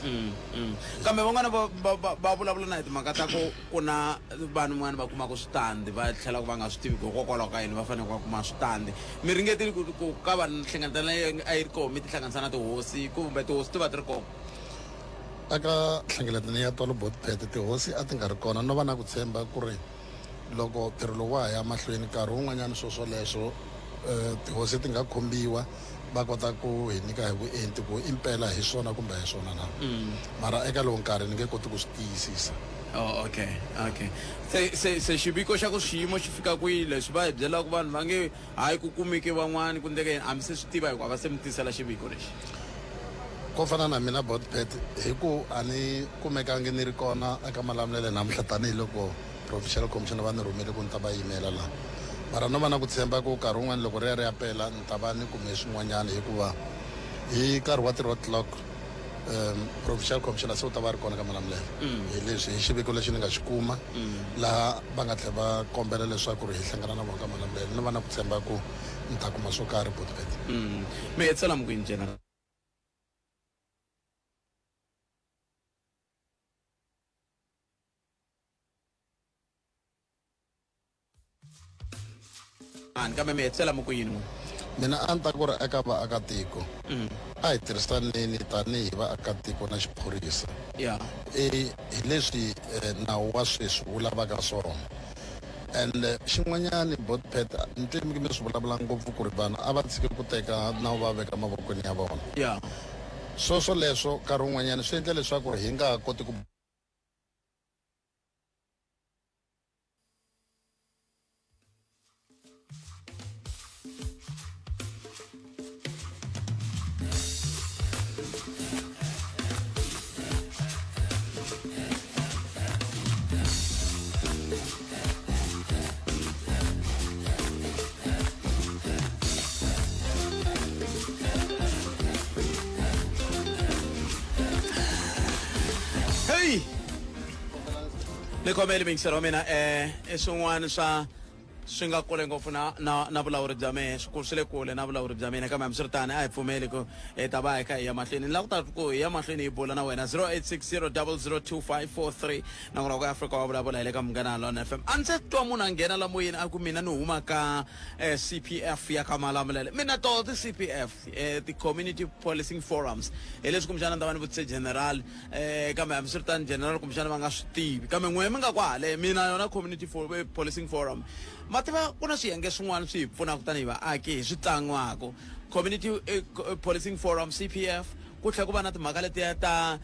Kambe van'wana va va va va vulavula na hi timhaka ta ku ku na vanhu van'wana va kumaka switandi va tlhelaka va nga swi tivi ku hikokwalaho ka yini va fanele va kuma switandi. Mi ringetile ku ku ka va nhlengeletano leyi a yi ri kona mi tihlanganisa na tihosi kumbe tihosi ti va ti ri kona? Eka nhlengeletano ya tolo botpet tihosi a ti nga ri kona, no va na ku tshemba ku ri loko ntirho lowu wa ha ya mahlweni nkarhi wun'wanyana swo swoleswo um tihosi ti nga khumbiwa va kota ku hi nyika hi vuenti ku impela hi swona kumbe a hi swona na. Mara eka lowu nkarhi ni nge koti ku swi tiyisisa. Oh, okay, okay. Se se se xiviko xa ku xiyimo xi fika kwihi leswi va hi byelaka vanhu va nge hayi ku kumeke van'wani ku ndleke yini a mi se swi tiva hikuva va se mi tisela xiviko lexi. Ko fana na mina Botpet hi ku a ni kumekangi ni ri kona eka Malamulele namuntlha tanihiloko Provincial Commissioner va ni rhumele ku ni ta va yimela laha. Mara no va na ku tshemba ku nkarhi wun'wana loko ri ya ri ya pela ni ta va ni kume swin'wanyana hikuva hi nkarhi wa 3 o'clock um Provincial Commissioner se u ta va ri kona ka Malamulele. Hi leswi hi xiviko lexi ni nga xi kuma laha va nga tlhela va kombela leswaku ri hi hlangana na vona ka Malamulele. Ni va na ku tshemba ku ni ta kuma swo karhi Botpet. Mi hetisela mi kwini General? Ani kambe mi hetisela mi ku yini n'wina? Mina a ni ta ku ri eka vaakatiko a hi tirhisaneni tanihi vaakatiko na xiphorisa. I hi leswi nawu wa sweswi wu lavaka swona. And xin'wanyani Botpet ni twe mi swi vulavula ngopfu ku ri vanhu a va tshiki ku teka nawu va veka mavokweni ya vona. Swoswo leswo nkarhi wun'wanyana swi endla leswaku hi nga ha koti ku Hey! Ni khomeli mingiselo wa mina um i swin'wana swa swi nga kule ngopfu na na na vulawuri bya mehe swi swi le kule na vulawuri bya mina, kambe hambiswiritano a hi pfumeli ku hi ta va hi kha hi ya mahlweni. Ni lava ku ta ku hi ya mahlweni hi bula na wena 0860 002543 nakona ku Afrika wa vulavula hi le ka Munghana Lona FM. A ndzi se twa munhu a nghena la moyeni a ku mina ni huma ka CPF ya ka Malamulele. Mina toho ti-CPF, ti-community policing forums, hi leswi kumbexana ni ta va ni vutise general, kambe hambiswiritano general kumbexana va nga swi tivi, kambe n'wehe mi nga kwale mina yona community policing forum ma tiva ku na swiyenge swin'wana swi hi pfunaka tanihi vaaki hi swi tlangiwaka community policing forum CPF, ku tlhela ku va na timhaka letiya ta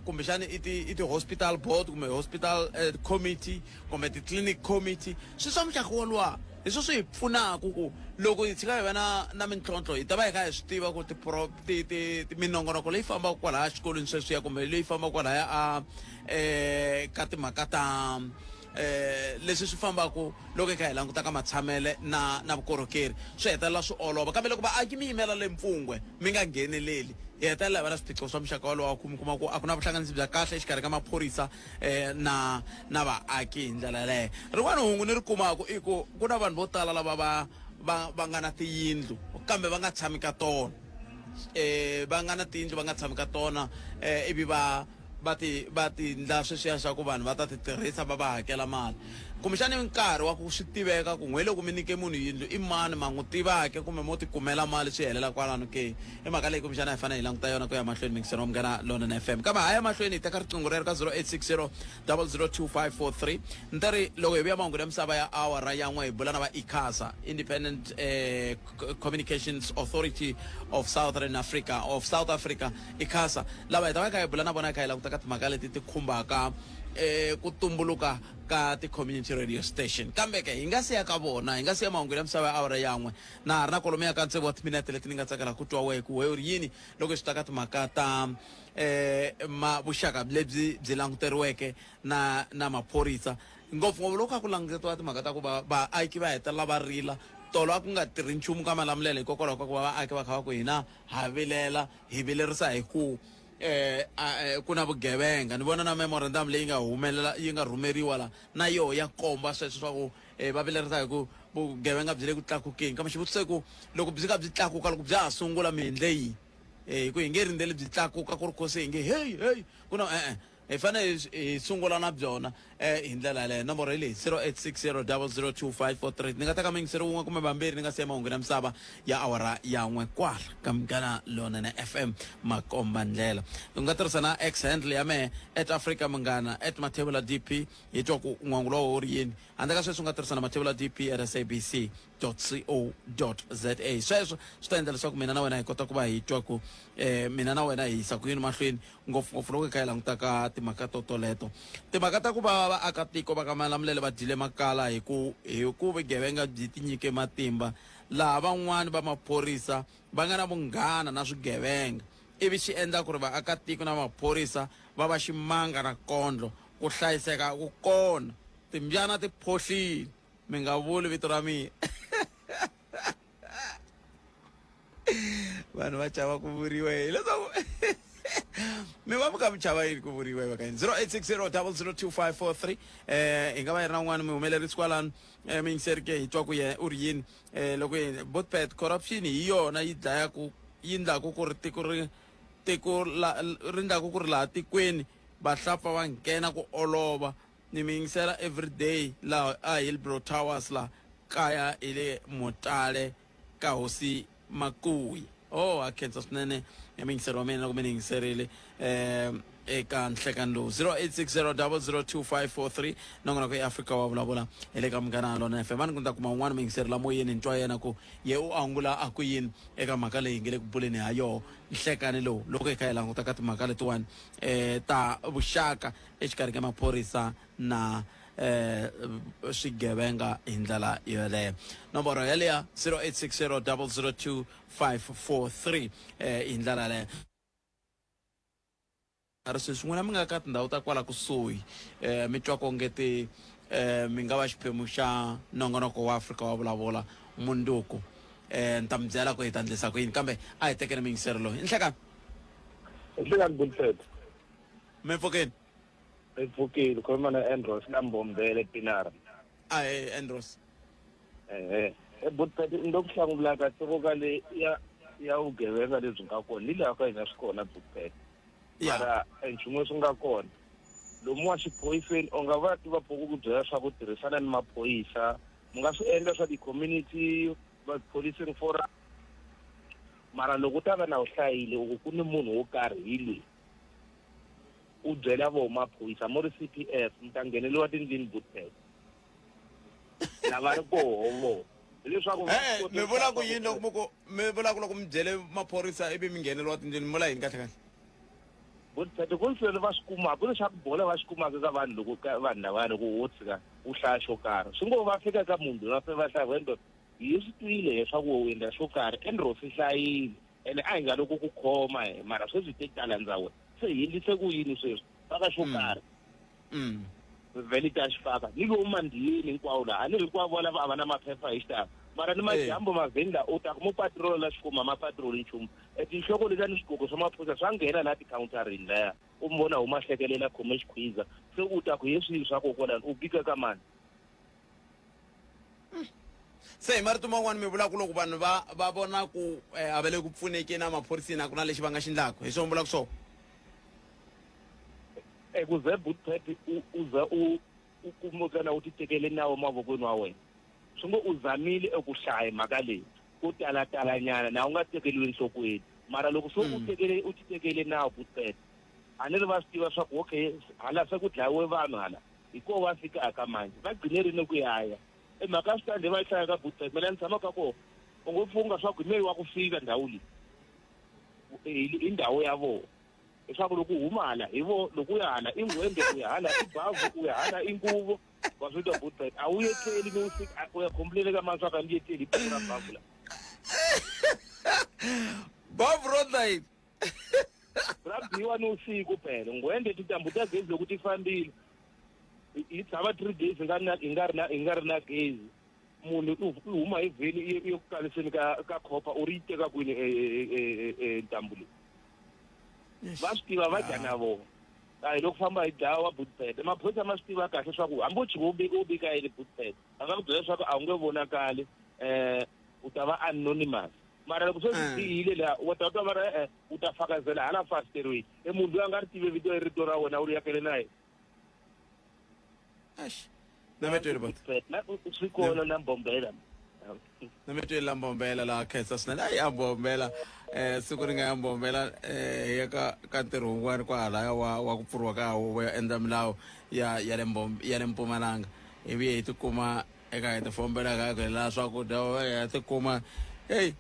kumbexana i ti i ti-hospital board kumbe hospital committee kumbe ti-clinic committee, swi swa muxaka woluwa hi swo swi hi pfunaka ku loko hi tshika hi va na na mintlhontlho hi ta va hi kha hi swi tiva ku ti ti ti ti minongonoko leyi fambaka kwalaya xikolweni sweswiya kumbe leyi fambaka kwalaya a ka timhaka ta leswi swi fambaka loko hi kha hi languta ka matshamele na na vukorhokeri swi hetelela swi olova. Kambe loko vaaki mi yimela le mpfungwe mi nga ngheneleli, hi hetelela hi va na swiphiqo swa muxaka wolowo ku mi kuma ku a ku na vuhlanganisi bya kahle exikarhi ka maphorisa na na vaaki hi ndlela yaleyo. Rin'wana hungu ni ri kumaka i ku ku na vanhu vo tala lava va va va nga na tiyindlu kambe va nga tshami ka tona, va nga na tiyindlu va nga tshami ka tona, ivi va va ti va ti ndla sweswiya swa ku vanhu va ta ti tirhisa va va hakela mali. Kumbexani nkarhi wa ku swi tiveka ku n'we loko mi nyike munhu yindlu i mani ma n'wi tivake kumbe mo tikumela mali swi helela kwalano ke. I mhaka leyi kumbexana hi fanele hi languta yona ku ya mahlweni mingiselo wa Munghana Lonene FM. Kambe ha ya mahlweni hi teka riqingho rero ka 0860 002543. Ni ta ri loko hi vuya mahungu ya misava ya awara ya n'we hi bula na va ICASA, Independent Communications Authority of Southern Africa, of South Africa, ICASA. Lava hi ta va hi kha hi bula na vona hi kha hi languta ka timhaka leti ti khumbaka ku tumbuluka ka ti-community radio station. Kambe ke hi nga siya ka vona, hi nga siya mahungu ya misava ya awara ya n'we, na ha ri na kwalomuya ka tsevu wa timinete leti ni nga tsakela ku twa wehe ku wehe u ri yini loko swi ta ka timhaka ta ma vuxaka lebyi byi languteriweke na na maphorisa, ngopfungopfu loko kha ku langutiwa timhaka ta ku va vaaki va hetelela va rila. Tolo a ku nga tirhi nchumu ka Malamulele hikokwalaho ka ku va vaaki va kha va ku hina ha vilela, hi vilerisa hi ku um ku na vugevenga. Ni vona na memorandum leyi nga humelela yi nga rhumeriwa la na yoho ya komba sweswo swa ku um va vilerisa hi ku vugevenga byi le ku tlakukeni. Kambe xivutiso i ku loko byi ka byi tlakuka loko bya ha sungula mi endle yini? Hi ku hi nge rindzeli byi tlakuka ku ri khosi hi nge heyi heyi ku na e-e hi fanele hi sungula na byona hi ndlela yaleyo. Nomboro hi leyi 0860002543. Ni nga teka muyingiseri wun'we kumbe vambirhi ni nga siya mahungu ya misava ya awara ya n'we kwala ka Munghana Lonene FM Makomba Ndlela. U nga tirhisa na X handle ya mehe at Africa Munghana at Mathebula DP hi twa ku n'wangulo wa wu ri yini. Handle ka sweswo u nga tirhisa na Mathebula DP at SABC co.za. Sweswo swi ta endla leswaku mina na wena hi kota ku va hi twa ku mina na wena hi yisa ku yini mahlweni ngopfungopfu loko hi kha hi languta ka timhaka to toleto. Timhaka ta ku va vaakatiko va ka Malamulele va dyile makala hi ku hi ku vugevenga byi tinyike matimba laha van'wani va maphorisa va nga na vunghana na swigevenga ivi xi endla ku ri vaakatiko na maphorisa va va ximanga na kondlo ku hlayiseka a ku kona timbyana ti phohlile. Mi nga vuli vito ra mina. Vanhu va chava ku vuriwa hileswaku mi va mi kha mi chava yini ku vuriwa hi va ka yini? 0860002543 hi nga va hi ri na un'wana muhumelerisi kwalano muyingiseri ke hi twa ku yena u ri yini loko yini Botpet corruption hi yona yi dlayaku yi ndlaku ku ri tiko ri tiko la ri ndlaku ku ri laha tikweni vahlapfa va nghena ku olova. Ni mi yingisela everyday laha a Hillbrow Towers la kaya hi le Mutale ka hosi Makuyi. Oh, ha khensa swinene muyingiseri wa mina loko mi ni yingiserile eka nhlekani lowu. 0860002543 nongonoko i Afrika wa vulavula hi le ka Munghana Lonene FM. A ni ku ni ta kuma un'wana muyingiseri la moyeni ni twa yena ku ye u angula a ku yini eka mhaka leyi hi nge le ku buleni ha yoho nhlekani lowu loko hi kha hi languta ka timhaka letiwani ta vuxaka exikarhi ka maphorisa na swigevenga hi ndlela yoleyo. Nomboro yaleya 0860002543 hi ndlela yaleyo. Ri sweswi n'wina mi nga ka tindhawu ta kwala kusuhi mi twa konge ti mi nga va xiphemu xa nongonoko wa Afrika wa vulavula munduku ni ta mi byela ku hi ta endlisa ku yini kambe a hi tekeni muyingiseri loyi. Nhlekani. Nhlekani Bulford. Mi pfukile? Mi pfukile, khuluma na Andros ka Mbombele Pinara. Ahee Andros. Ehe. E Bulford ni ku hlangulaka tiko ka le ya ya vugevenga lebyi nga kona ni laha ka hina swi kona Bulford. Mara nchumu leswi nga kona lomu wa xiphoyiseni u nga va tiva pfuku ku byela swa ku tirhisana ni maphorisa mi nga swi endla swa ti-community policing forum mara loko u ta va na u hlayile u ku ku ni munhu wo karhi hi loyi u byela voho maphorisa mo ri C_P_F mi ta ngheneliwa tindlwini Bootpad lava ri koho vo hileswaku mi vula ku yini loko mi ku mi vula ku loko mi byele maphorisa ivi mi ngheneliwa tindlwini mi vula yini kahle kahle? Bootpad ku ni swilo va swi kumaka ku ni xa ku bola va xi kumaka ka vanhu loko ka vanhu lavaya loko wo tshika u hlaya xo karhi swi ngo va fika ka munhu loyi va fika va hlaya wena hi swi twile leswaku u endla xo karhi Andros yi hlayile ene a hi nga loko ku khoma he mara sweswi te tala ndza wena se hi endlise ku yini sweswi faka xo karhi vhele ta xi faka ni lowu mandiyeni hinkwawo laha a ni hinkwavo lava a va na maphepha hi xitalo mara ni madyambu mavheni la u ta ku mo patrol la xikuma ma patrol nchumu e tinhloko letiya ni swigoko swa maphorisa swa nghena laha tikhawuntarini laya u mi vona huma hlekelela khome xikhwiza se u ta ku he swilo swa kokwalani u bika ka mani. Se hi marito man'wani mi vula ku loko vanhu va va vona ku a va le ku pfunekeni emaphoriseni a ku na lexi va nga xi endlaka hi swona mi vulaka swona? E ku ze Bootpad u u za u u kumeka na u ti tekele nawu emavokweni wa wena swi ngo u zamile eku hlaya mhaka leyi ko talatala nyana na u nga tekeliwi enhlokweni mara loko se u tekele u ti tekele nawu Bootpad a ni ri va swi tiva swa ku okay hala se ku dlayiwe vanhu hala hi ko va fikaka manje va gcine rini ku yaya e mhaka ya switandi va yi hlaya ka Bootpad mina ni tshama ka kona u ngo funga swa ku hi meyi wa ku fika ndhawu leyi i ndhawu ya vona leswaku loko u huma hala hi vo loko u ya hala i ngwende u ya hala i bavhu u ya hala i nguvo wa swi twa Bootpad a wu yetleli ni usiku u ya complain ka mani swa ka ni yetleli hi ra bavhu la bavhu ro ndla yini ra biwa ni usiku phela ngwende tintambu ta gezi loko ti fambile hi tshama 3 days hi nga ri na hi nga ri na hi nga ri na gezi. Munhu u huma hi vheni i ye ku kaniseni ka ka khopa u ri yi teka kwini ntambu leyi. Va swi tiva va dya na vona. A hi loko famba hi dlawa Bootpet. Maphorisa ma swi tiva kahle swa ku hambi wo tshuka u vika yini Bootpet, va nga ku byela leswaku a wu nge vonakali u ta va anonymous. Mara loko se swi bihile laha wa ta twa va ri e-e u ta fakazela hala fasiterweni. E munhu loyi a nga ri tivi vito rito ra wena u ri yakele na yena. Eish. Na mi tweli bot. Na swi kona na mbombela. Na mi tweli la mbombela la khensa swinene. Ayi ya mbombela. Siku ri nga ya mbombela ya ka ka ntirho wun'wana kwahalaya wa wa ku pfuriwa ka huvo ya endla milawu ya ya le ya le Mpumalanga. Ivi hi tikuma eka hi tifombela ka ku la swakudya ya tikuma hey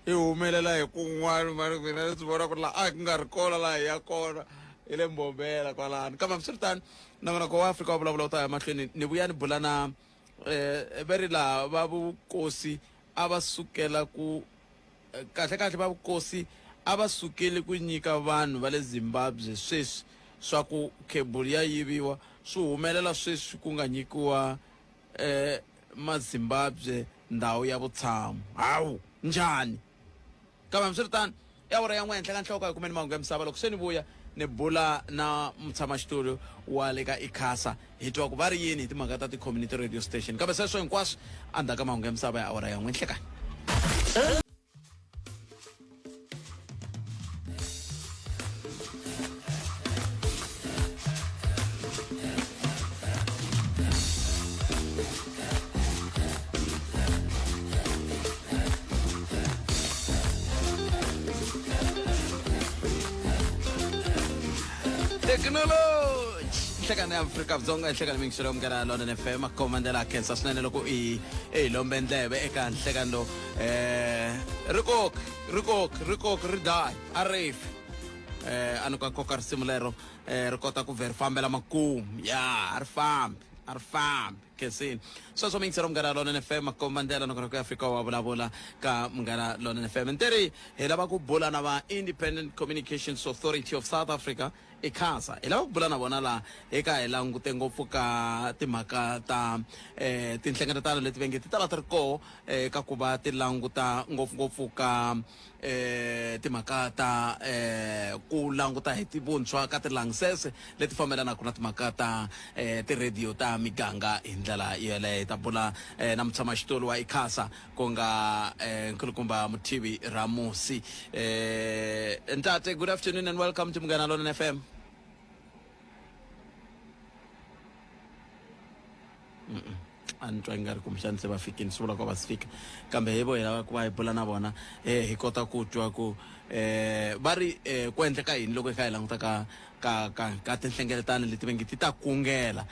hi humelela hi kun'wana mara mina ndzi vona ku ri laha a ku nga ri kona laha hi ya kona hi le mbombela kwalano kambe hambiswiritano nongonoko wa Afrika wa vulavula wu ta ya mahlweni ni vuya ni bula na va ri laha va vukosi a va sukela ku kahle kahle va vukosi a va sukeli ku nyika vanhu va le Zimbabwe sweswi swa ku khebulu ya yiviwa swi humelela sweswi ku nga nyikiwa Mazimbabwe ndhawu ya vutshamo. Hawu! Njhani? Kambe hambiswiritano, i awara ya n'we henhla ka nhloko, hi kumeni mahungu ya misava. Loko se ni vuya, ni bula na mutshamaxitulu wa le ka ICASA, hi twa ku va ri yini hi timhaka ta ti-community radio station. Kambe sweswo hinkwaswo endzhaku ka mahungu ya misava ya awara ya n'we nhlekani. Thekinoloji nhlekani ya Afrika-Dzonga nhlekani mingiselo ya Munghana Lonene FM komandela a khensa swinene loko i hi lombe ndleve eka nhlekani lowu rikoki rikoki rikoki ri daya a ri fi a ni ka koka risimu lero ri kota ku vhe ri fambela makumu ya a ri fambi a ri fambi khensini sweswo mingiselo Munghana Lonene FM komandela nokona ku Afrika wa vulavula ka Munghana Lonene FM nteri hi lava ku bula na va Independent Communications Authority of South Africa ICASA hi lava ku bula na vona laha eka hi langute ngopfu ka timhaka ta tinhlengeletano leti venge ti ta va ti ri koho ka ku va ti languta ngopfungopfu ka timhaka ta ku languta hi vuntshwa ka tilayisense leti fambelanaka na timhaka ta tirhediyo ta miganga hi ndlela yeleyo. Hi ta bula na mutshamaxitulu wa ICASA ku nga nkulukumba Muthivi Ramusi. Ntate, good afternoon and welcome to Munghana Lonene FM. A ni twa nga ri kumbexani se va fikini swi vula ku va si fika kambe hi vo hi lava ku va hi bula na vona hi kota ku twa ku va ri ku endleka yini loko hi kha hi languta ka ka ka ka tinhlengeletano leti va nge ti ta kungela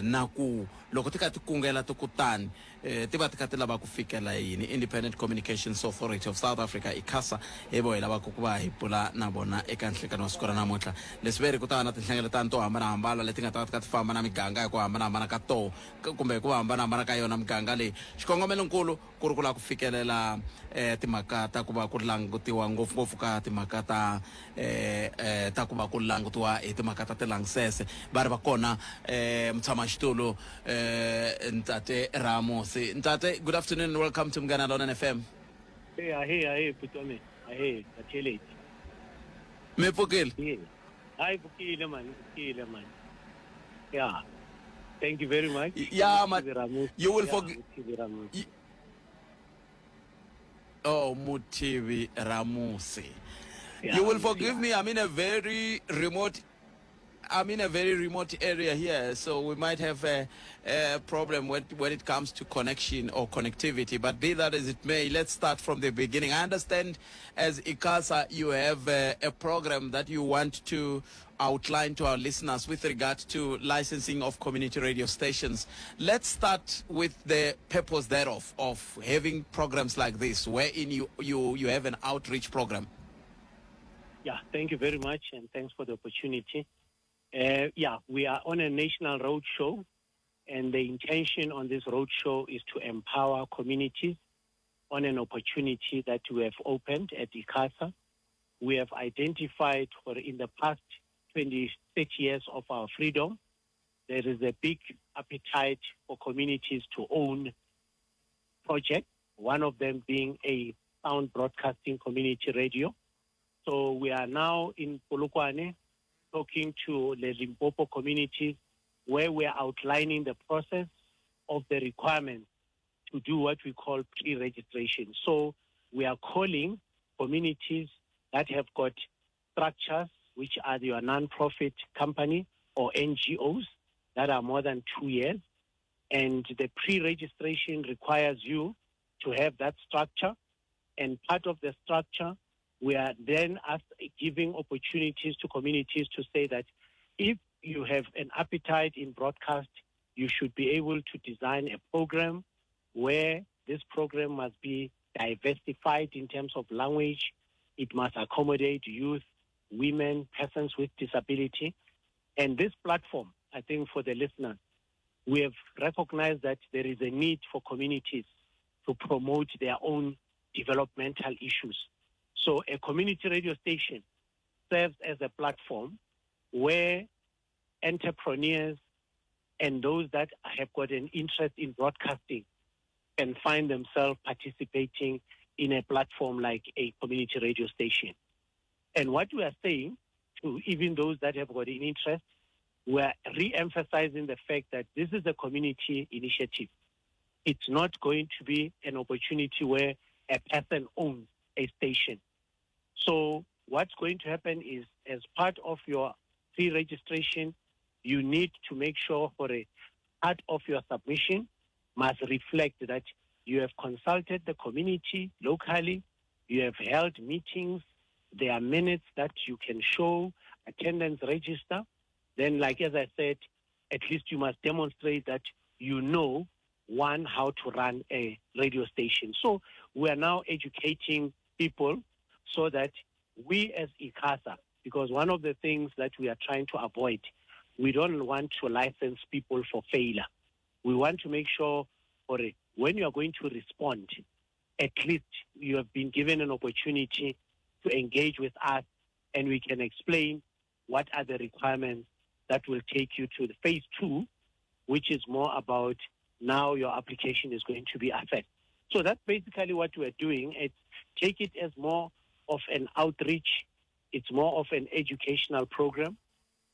na ku loko ti kha ti kungela ti kutani ti va ti kha ti lava ku fikela yini. Independent Communications Authority of South Africa, ICASA, hi vo hi lavaka ku va hi bula na vona eka nhlekani wa siku ra namuntlha. Leswi ve ri ku ta va na tinhlengeletano to hambanahambana leti nga ta va ti kha ti famba na miganga hi ku hambanahambana ka toho kumbe hi ku hambanahambana ka yona miganga leyi. Xikongomelonkulu ku ri ku lava ku fikelela timhaka ta ku va ku langutiwa ngopfungopfu ka timhaka ta ta ku va ku langutiwa hi timhaka ta tilangsese. Va ri va kona mutshamaxitulu Ntate Ramosi. Ntate, good afternoon and welcome to Munghana Lonene FM. Hey, ahee, ahee, bhuti wa mina. Ahee, Batheleti. Mi pfukile? Yeah. Hayi, pfukile man, pfukile man. Yeah. Thank you very much. Yeah, man. You will forgive. Oh, Mutivi Ramusi. Yeah, You will forgive yeah. me. I'm in a very remote area here, so we might have a problem when it comes to connection or connectivity. But be that as it may, let's start from the beginning. I understand as ICASA, you have a program that you want to outline to our listeners with regard to licensing of community radio stations. Let's start with the purpose thereof of having programs like this, wherein you have an outreach program. Yeah, thank you very much, and thanks for the opportunity. Yeah, we are on a national road show, and the intention on this road show is to empower communities on an opportunity that we have opened at ICASA. We have identified for in the past 20, 30 years of our freedom, there is a big appetite for communities to own projects, one of them being a sound broadcasting community radio. So we are now in Polokwane talking to the Limpopo communities where we are outlining the process of the requirements to do what we call pre-registration. So we are calling communities that have got structures, which are your non-profit company or NGOs that are more than 2 years. And the pre-registration requires you to have that structure. And part of the structure, we are then giving opportunities to communities to say that if you have an appetite in broadcast, you should be able to design a program where this program must be diversified in terms of language. It must accommodate youth, women, persons with disability. And this platform, I think for the listeners, we have recognized that there is a need for communities to promote their own developmental issues. So a community radio station serves as a platform where entrepreneurs and those that have got an interest in broadcasting can find themselves participating in a platform like a community radio station. And what we are saying to even those that have got an interest, we are re-emphasizing the fact that this is a community initiative. It's not going to be an opportunity where a person owns a station. So what's going to happen is, as part of your pre-registration, you need to make sure for a part of your submission must reflect that you have consulted the community locally, you have held meetings, there are minutes that you can show, attendance register. Then, like as I said, at least you must demonstrate that you know, one, how to run a radio station. So we are now educating people so that we as ICASA, because one of the things that we are trying to avoid, we don't want to license people for failure. We want to make sure for when you are going to respond, at least you have been given an opportunity to engage with us and we can explain what are the requirements that will take you to the phase 2, which is more about now your application is going to be assessed. So that's basically what we're doing. It's take it as more of an outreach. It's more of an educational program.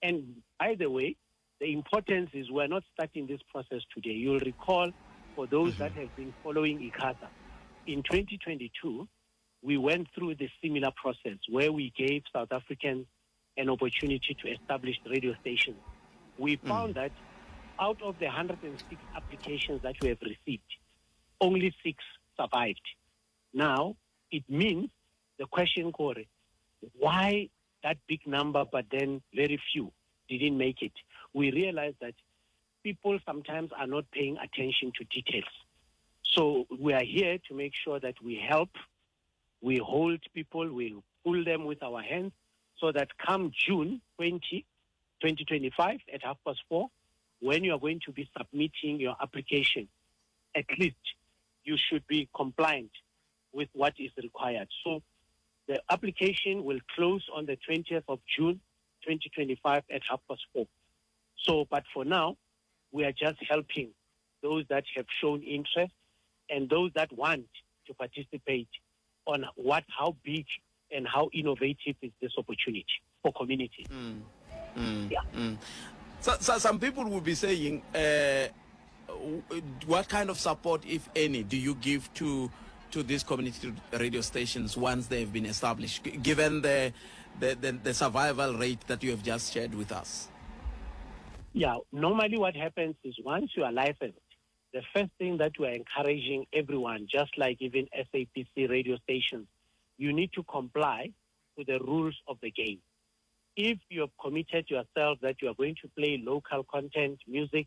And by the way, the importance is we're not starting this process today. You'll recall, for those that have been following ICASA, in 2022, we went through the similar process where we gave South Africans an opportunity to establish radio stations. We found that out of the 106 applications that we have received, only 6 survived. Now, it means the question, Corey, why that big number, but then very few didn't make it? We realized that people sometimes are not paying attention to details. So we are here to make sure that we help, we hold people, we pull them with our hands, so that come June 2025 at 4:30, when you are going to be submitting your application, at least you should be compliant with what is required. So the application will close on the 20th of June, 2025 at 4:30. So, but for now, we are just helping those that have shown interest and those that want to participate on what, how big and how innovative is this opportunity for community. So some people will be saying, what kind of support, if any, do you give to these community radio stations once they've been established, given the survival rate that you have just shared with us? Yeah, normally what happens is once you are licensed, the first thing that we are encouraging everyone, just like even SABC radio stations, you need to comply with the rules of the game. If you have committed yourself that you are going to play local content, music,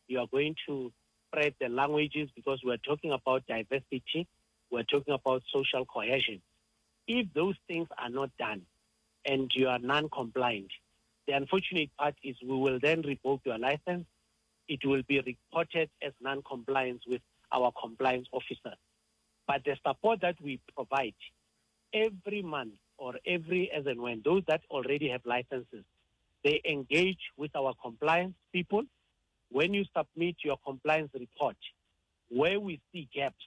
you are going to spread the languages, because we're talking about diversity, we're talking about social cohesion. If those things are not done and you are non-compliant, the unfortunate part is we will then revoke your license. It will be reported as non-compliance with our compliance officer. But the support that we provide every month or every as and when, those that already have licenses, they engage with our compliance people. When you submit your compliance report, where we see gaps,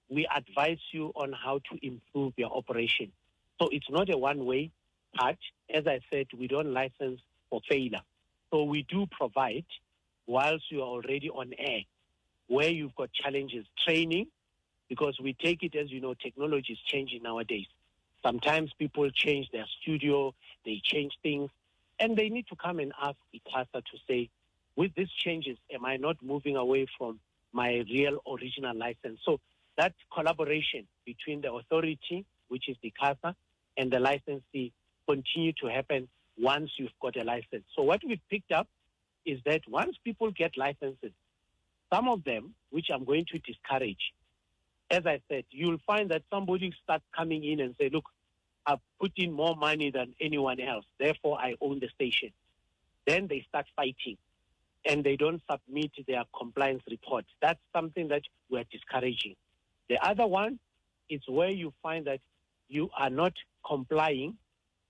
We advise you on how to improve your operation. So it's not a one-way part. As I said, we don't license for failure. So we do provide, whilst you are already on air, where you've got challenges, training, because we take it, as you know, technology is changing nowadays. Sometimes people change their studio, they change things, and they need to come and ask ICASA to say, with these changes, am I not moving away from my real original license? So that collaboration between the authority, which is ICASA, and the licensee continue to happen once you've got a license. So what we've picked up is that once people get licenses, some of them, which I'm going to discourage, as I said, you'll find that somebody starts coming in and say, look, I've put in more money than anyone else, therefore I own the station. Then they start fighting and they don't submit their compliance report. That's something that we're discouraging. The other one is where you find that you are not complying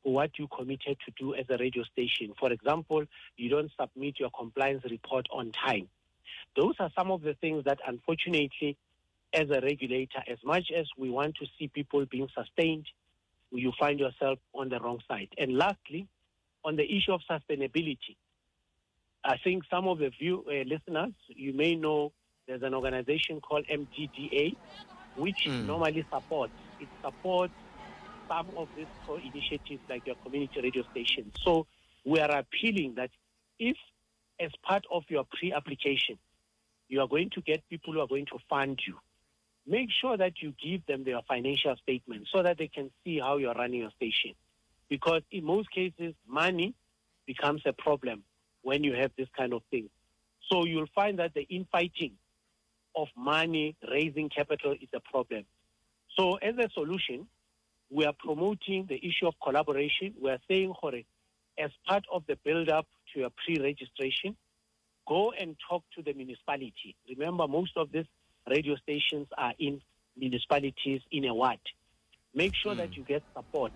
what you committed to do as a radio station. For example, you don't submit your compliance report on time. Those are some of the things that, unfortunately, as a regulator, as much as we want to see people being sustained, you find yourself on the wrong side. And lastly, on the issue of sustainability, I think some of the listeners, you may know there's an organization called MTDA, which normally supports. It supports some of these initiatives like your community radio station. So we are appealing that if, as part of your pre-application, you are going to get people who are going to fund you, make sure that you give them their financial statement so that they can see how you're running your station. Because in most cases, money becomes a problem when you have this kind of thing. So you'll find that the infighting of money, raising capital is a problem. So as a solution, we are promoting the issue of collaboration. We are saying, Hore, as part of the build-up to your pre-registration, go and talk to the municipality. Remember, most of these radio stations are in municipalities in a ward. Make sure that you get support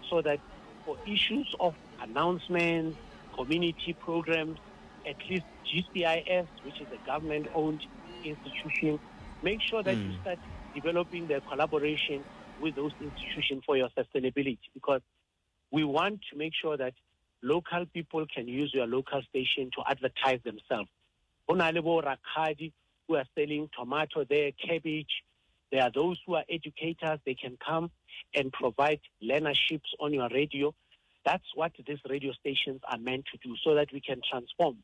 so that for issues of announcements, community programs, at least GCIS, which is a government-owned institution, make sure that you start developing the collaboration with those institutions for your sustainability, because we want to make sure that local people can use your local station to advertise themselves. Ho na le bo rakgadi who are selling tomato there, cabbage. There are those who are educators. They can come and provide learnerships on your radio. That's what these radio stations are meant to do, so that we can transform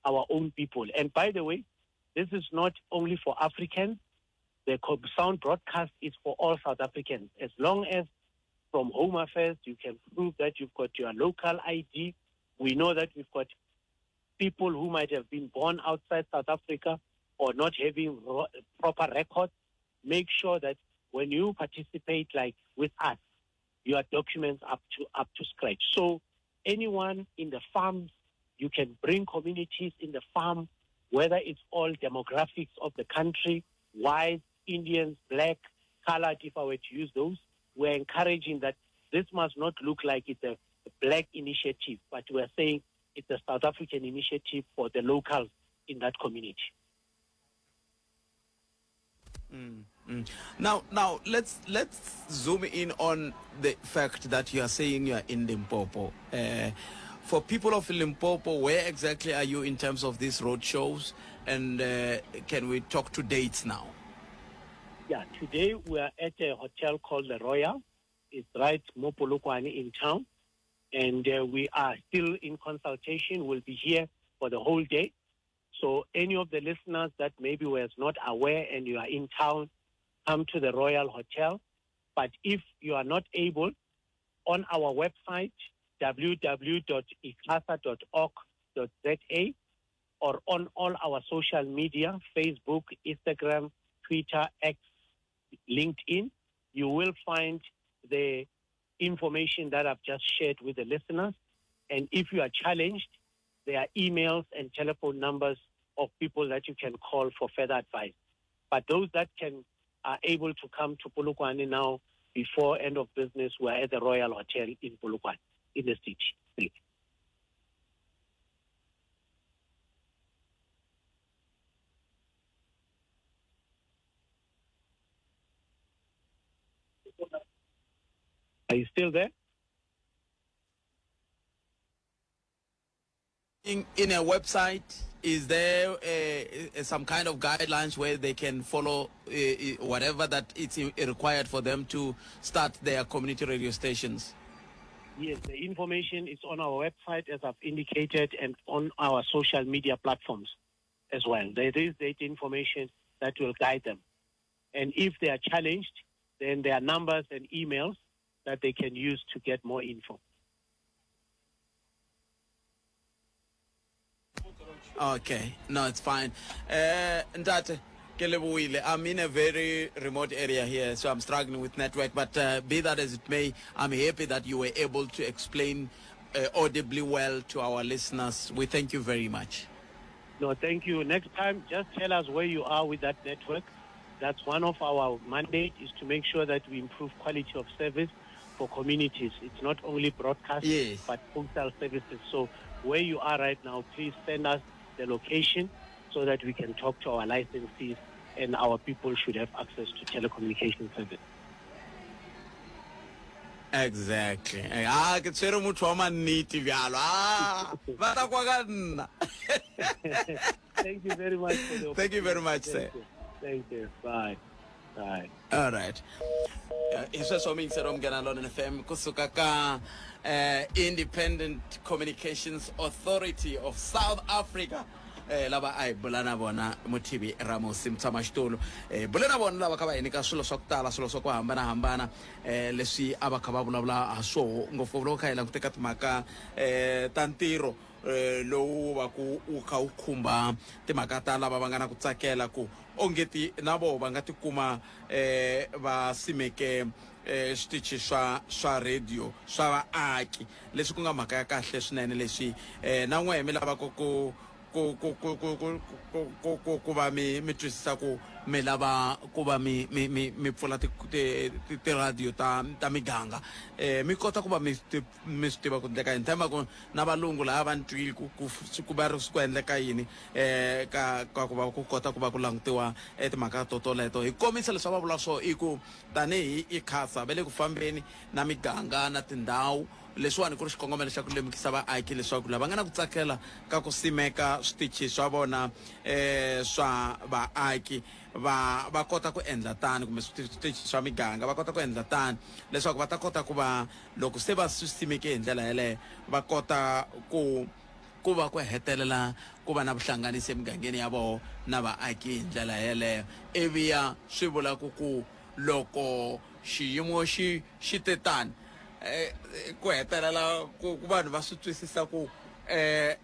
our own people. And by the way, this is not only for Africans. The sound broadcast is for all South Africans. As long as from Home Affairs you can prove that you've got your local ID. We know that we've got people who might have been born outside South Africa or not having proper records. Make sure that when you participate, like with us, your documents up to scratch. So anyone in the farms, you can bring communities in the farm, whether it's all demographics of the country, white, Indians, black, colored, if I were to use those. We're encouraging that this must not look like it's a black initiative, but we're saying it's a South African initiative for the locals in that community. Now let's zoom in on the fact that you are saying you are in Limpopo. For people of Limpopo, where exactly are you in terms of these road shows? And can we talk to dates now? Yeah, today we are at a hotel called the Royal. It's right Mopolokwane in town. And we are still in consultation. We'll be here for the whole day. So any of the listeners that maybe was not aware and you are in town, come to the Royal Hotel. But if you are not able, on our website, www.icasa.org.za, or on all our social media, Facebook, Instagram, Twitter, X, LinkedIn, you will find the information that I've just shared with the listeners. And if you are challenged, there are emails and telephone numbers of people that you can call for further advice. But those that are able to come to Polokwane now before end of business, we're at the Royal Hotel in Polokwane, in the city. Thank you. Are you still there? In, in a website, is there some kind of guidelines where they can follow whatever that it's required for them to start their community radio stations? Yes, the information is on our website, as I've indicated, and on our social media platforms as well. There is that information that will guide them. And if they are challenged, then there are numbers and emails that they can use to get more info. Okay, no, it's fine. Ntate, ke lebohile. I'm in a very remote area here, so I'm struggling with network. But be that as it may, I'm happy that you were able to explain audibly well to our listeners. We thank you very much. No, thank you. Next time, just tell us where you are with that network. That's one of our mandate is to make sure that we improve quality of service for communities. It's not only broadcast, yes. but postal services. So where you are right now, please send us the location so that we can talk to our licensees and our people should have access to telecommunication service. Exactly. Ah, ke tshwere motho wa mannete bjalo. Ah, ba tla kwa ka nna. Thank you very much for the Thank you very much, Thank sir. you. Thank you. Bye. Bye. All right. Hi sweswo miyingiseri wa Munghana Lonene FM kusuka ka eh, Independent Communications Authority of South Africa eh, lava a hi bula na vona Muthivi Ramosi mutshamaxitulu eh, bule na vona lava kha va hi nyika swilo swa ku tala swilo swa ku hambanahambana eh, leswi a va kha va vulavula ha swoho ngopfungopfu loko kha hi langute ka timhaka eh, ta ntirho eh, lowu va ku wu kha wu khumba timhaka ta lava va nga na ku tsakela ku ongeti na voho va nga tikuma eh, va simeke eh, switichi swa swa radio swa vaaki leswi ku nga mhaka ya kahle swinene leswi eh, na n'wehe mi lavaka ku ku ku ku ku ku ku ku ku ku va mi mi twisisa ku mi lava ku va mi mi mi mi pfula ti ti ti ti-radio ta ta miganga eh mi kota ku va mi ti mi swi tiva ku endleka yini tshemba ku na valungu laha va ni twile ku ku ku va ri ku endleka yini eh ka ka ku va ku kota ku va ku langutiwa eh, timhaka to toleto hi komisa leswi va vula swo i ku tanihi ICASA va le ku fambeni na miganga na tindhawu Leswiwani ku ri xikongomelo xa ku lemukisa vaaki leswaku lava nga na ku tsakela ka ku simeka switichi swa vona swa vaaki va va kota ku endla tano kumbe switichi swa miganga va kota ku endla tano leswaku va ta kota ku va loko se va swi simeke hi ndlela yeleyo va kota ku ku va ku hetelela ku va na vuhlanganisi emigangeni ya voho na vaaki hi ndlela yeleyo ivi ya swi vula ku ku loko xiyimo xi xi te tani eh, ku hetelela ku ku vanhu va swi twisisa ku eh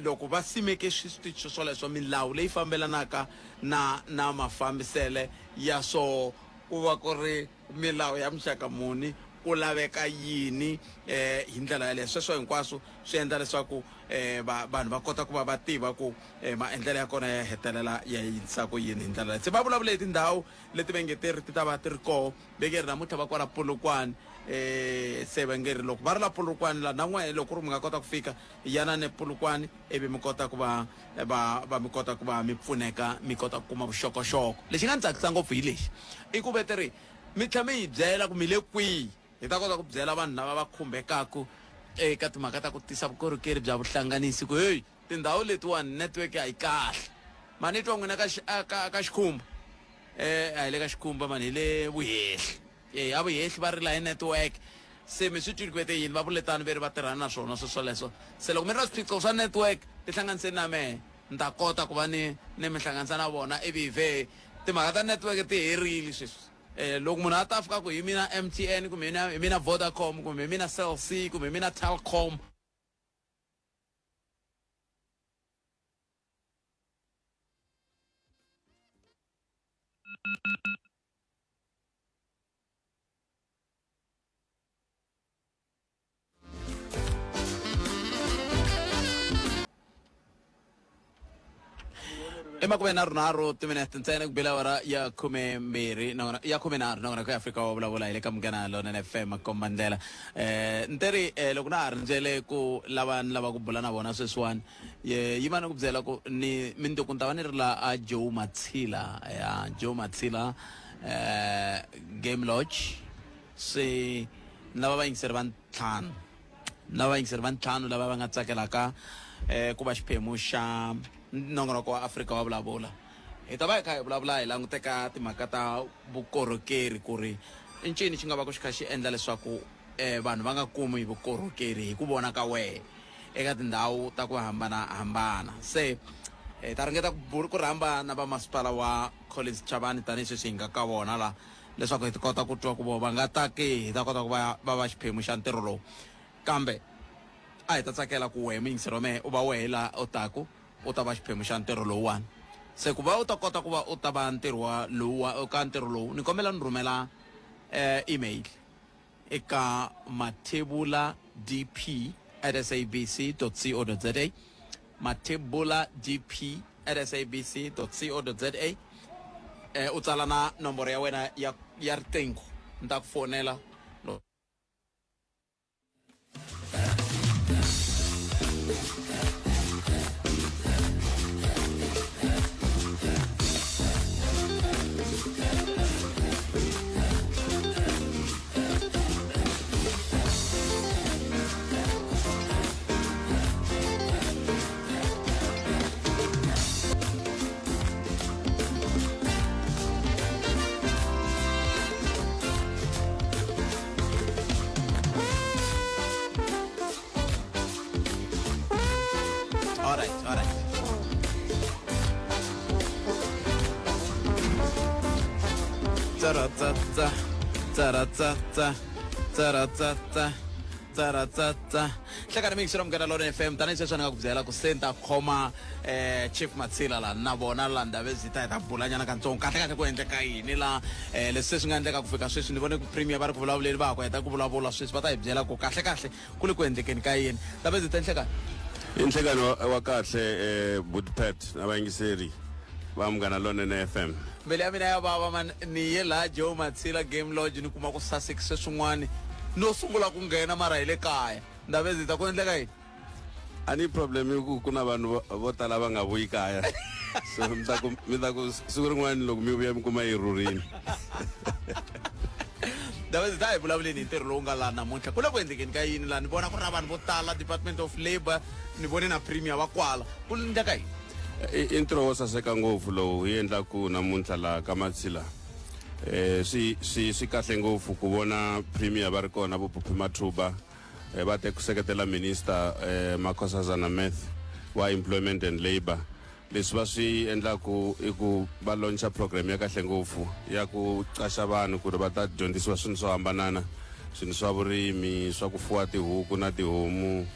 loko va simeke switichi swoleswo milawu leyi fambelanaka na na mafambisele ya swo ku va ku ri milawu ya muxaka muni ku laveka yini eh hi ndlela yaleyo sweswo hinkwaswo swi endla leswaku eh va vanhu va kota ku va va tiva ku eh maendlelo ya kona ya hetelela ya yinisa ku yini hi ndlela leyi se va vulavule hi tindhawu leti va nge ti ri ti ta va ti ri koho ve nge ri namuntlha va kwala Polokwane eh se va nge ri loko va ri la Polokwane la na n'wehe loko ku ri mi nga kota ku fika yanani Polokwane ivi mi kota ku va va va mi kota ku va mi pfuneka mi kota ku kuma vuxokoxoko lexi nga ni tsakisa ngopfu hi lexi i ku ve ti ri mi tlhela mi hi byela ku mi le kwihi hi ta kota ku byela vanhu lava va khumbekaku eka timhaka ta ku tisa vukorhokeri bya vuhlanganisi ku heyi Tindhawu letiwani network a yi kahle. Mani twa n'wina ka ka ka Xikhumba. Eh a hi le ka Xikhumba mani hi le Vuhehli. Eh a Vuhehli va rila hi network. Se mi swi twile ku vete yini va vule tano ve ri va tirhana na swona swo swoleswo. Se loko mi ri na swiphiqo swa network tihlanganiseni na mehe ni ta kota ku va ni ni mi hlanganisa na vona ivi hi vhe timhaka ta network ti herile sweswi. Eh loko munhu a ta fika ku hi mina M_T_N kumbe hi mina Vodacom kumbe hi mina Cell C kumbe hi mina Telkom. I makumenharhunharhu timinete ntsena ku bela awara ya khumembirhi nakona ya khumenharhu nakona ku Afrika wa vulavula hi le ka Munghana Lonene FM komba ndlela eh ni teri eh, loko na ha rindzele ku lava ni lava ku bula na vona sweswiwani ye yi va ni ku byela ku ni mindzuku ni ta va ni ri la a Joe Matshila ya Joe Matshila eh Game Lodge se Ni lava vayingiseri va ntlhanu. Ni lava vayingiseri va ntlhanu lava va nga tsakelaka eh ku va xiphemu xa nongonoko wa Afrika wa vulavula. Hi ta va hi kha hi vulavula hi languteka timhaka ta vukorhokeri ku ri i ncini xi nga va ku xi kha xi endla leswaku eh vanhu va nga kumi vukorhokeri hi ku vona ka wehe eka tindhawu ta ku hambanahambana. Se hi ta ringeta ku ku rhamba na va masipala wa Collins Chabane tanihi sweswi hi nga ka vona la leswaku hi ti kota ku twa ku vo va nga ta ke hi ta kota ku va va va xiphemu xa ntirho lowu kambe a hi ta tsakela ku wehe muyingiseri wa mehe u va wehe la u taku u ta va xiphemu xa ntirho lowuwani se ku va u ta kota ku va u ta va ntirho wa lowu ka ntirho lowu ni kombela ni rhumela eh, email eka mathebula dp at sabc co za mathebula dp at sabc co za eh, u tsala na nomboro ya wena ya, ya riqingho ni ta ku fonela All right, all right. Tsa-ra-tsa-tsa, tsa-ra-tsa-tsa, tsa-ra-tsa-tsa, tsa-ra-tsa-tsa. Hlekani mixi ra Munghana Lonene FM tanihi sweswi ni nga ku byela ku se ni ta khoma eh Chief Matsila la na vona la Ndhavezitha hi ta bulanyana katsongo kahle kahle ku endleka yini la eh leswi se swi nga endleka ku fika sweswi ni vone ku premier va ri ku vulavuleni va ha ku heta ku vulavula sweswi va ta hi byela ku kahle kahle ku le ku endlekeni ka yini Ndhavezitha nhlekani i nhlekani wa kahle eh Budpet na vayingiseri va Munghana Lonene FM mbilu ya mina ya vava man ni ye laha Joe Matsila Game Lodge ni kuma ku sasekise swin'wani no sungula ku nghena mara hi le kaya Ndhavezitha ku endleka yini A ni problem i ku ku na vanhu vo tala va nga vuyi kaya so mi ta ku mi ta ku siku rin'wana loko mi vuya mi kuma yi rhurini Ndhavezitha a hi vulavuleni hi ntirho lowu nga laha namuntlha ku le ku endlekeni ka yini laha ni vona ku ri na vanhu vo tala department of labour ni vone na premier va kwala ku endleka yini I ntirho wo saseka ngopfu lowu hi endlaku namuntlha laha ka Matshila eh swi swi swi kahle ngopfu ku vona premier va ri kona vo Phuphi Mathuba eh, va te ku seketela minister eh, Makhosazana Meth wa employment and labour leswi va swi endlaku i ku va launcha program ya kahle ngopfu ya ku qasha vanhu ku ri va ta dyondzisiwa swilo swo hambanana swilo swa vurimi swa ku fuwa tihuku na tihomu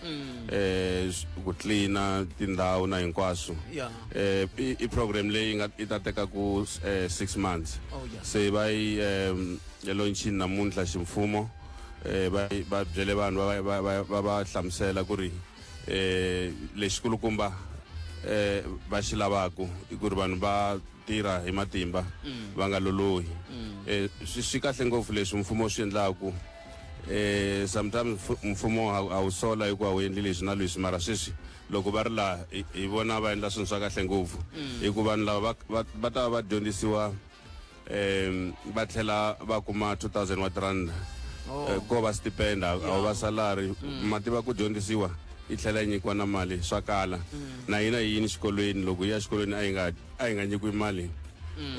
eh ku tlina tindhawu na hinkwaswo Yeah. eh i, i program leyi nga i ta teka ku eh, 6 months Oh, yeah. se va yi um launchini namuntlha ximfumo eh va va byele vanhu va va va va va hlamusela ku ri eh lexikulukumba eh va xi lavaku i ku ri vanhu va tirha hi matimba va nga lolohi eh swi swi kahle ngopfu leswi mfumo swi endlaku eh sometimes mfumo a wu sola hikuva wu endli leswi na leswi mara sweswi loko va ri laha hi vona va endla swilo swa kahle ngopfu hikuva vanhu lava va va ta va va dyondzisiwa um va tlhela va kuma 2000 wa tiranda Oh. Eh, ko va stipend a wu va salary ma tiva ku dyondzisiwa yi tlhela yi nyikiwa na mali swa kala na hina hi yini xikolweni loko hi ya xikolweni a hi nga a hi nga nyikiwi mali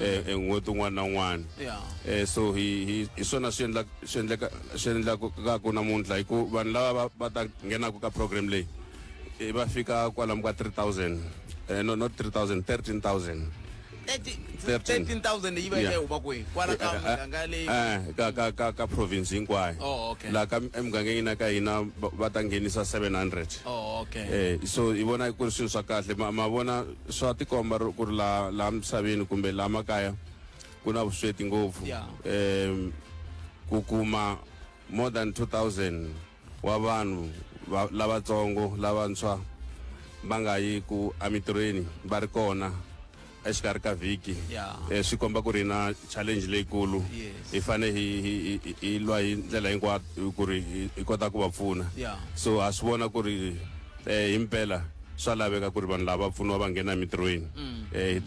eh, eh, n'hweti un'wana na un'wana Yeah. eh so hi hi hi swona swi endla swi endleka swi endlaka ka namuntlha hi ku vanhu lava va va ta nghenaka ka program leyi eh, va fika kwalomu ka 3000 eh, no not 3000 13000 13000 yi va yi Yeah. huma kwihi kwala ka muganga leyi eh ka ka ka ka province hinkwayo Oh, okay. la ka emugangeni na ka hina va- va ta nghenisa 700 oh okay eh so hi vona ku ri swilo swa kahle ma ma vona swa tikomba ku ri la laha misaveni kumbe laha makaya ku na vusweti ngopfu Yeah. um ku kuma more than 2000 wa vanhu va lavatsongo lavantshwa va nga yi ku emitirhweni va ri kona exikarhi ka vhiki Yeah. eh, swi komba ku ri na challenge leyikulu Yes. hi fane hi hi hi- hi lwa hi ndlela hinkwayo ku ri hi hi kota ku va pfuna Yeah. so ha swi vona ku ri eh, himpela swa laveka ku ri vanhu lava va pfuniwa va nghena emitirhweni Mm. Hi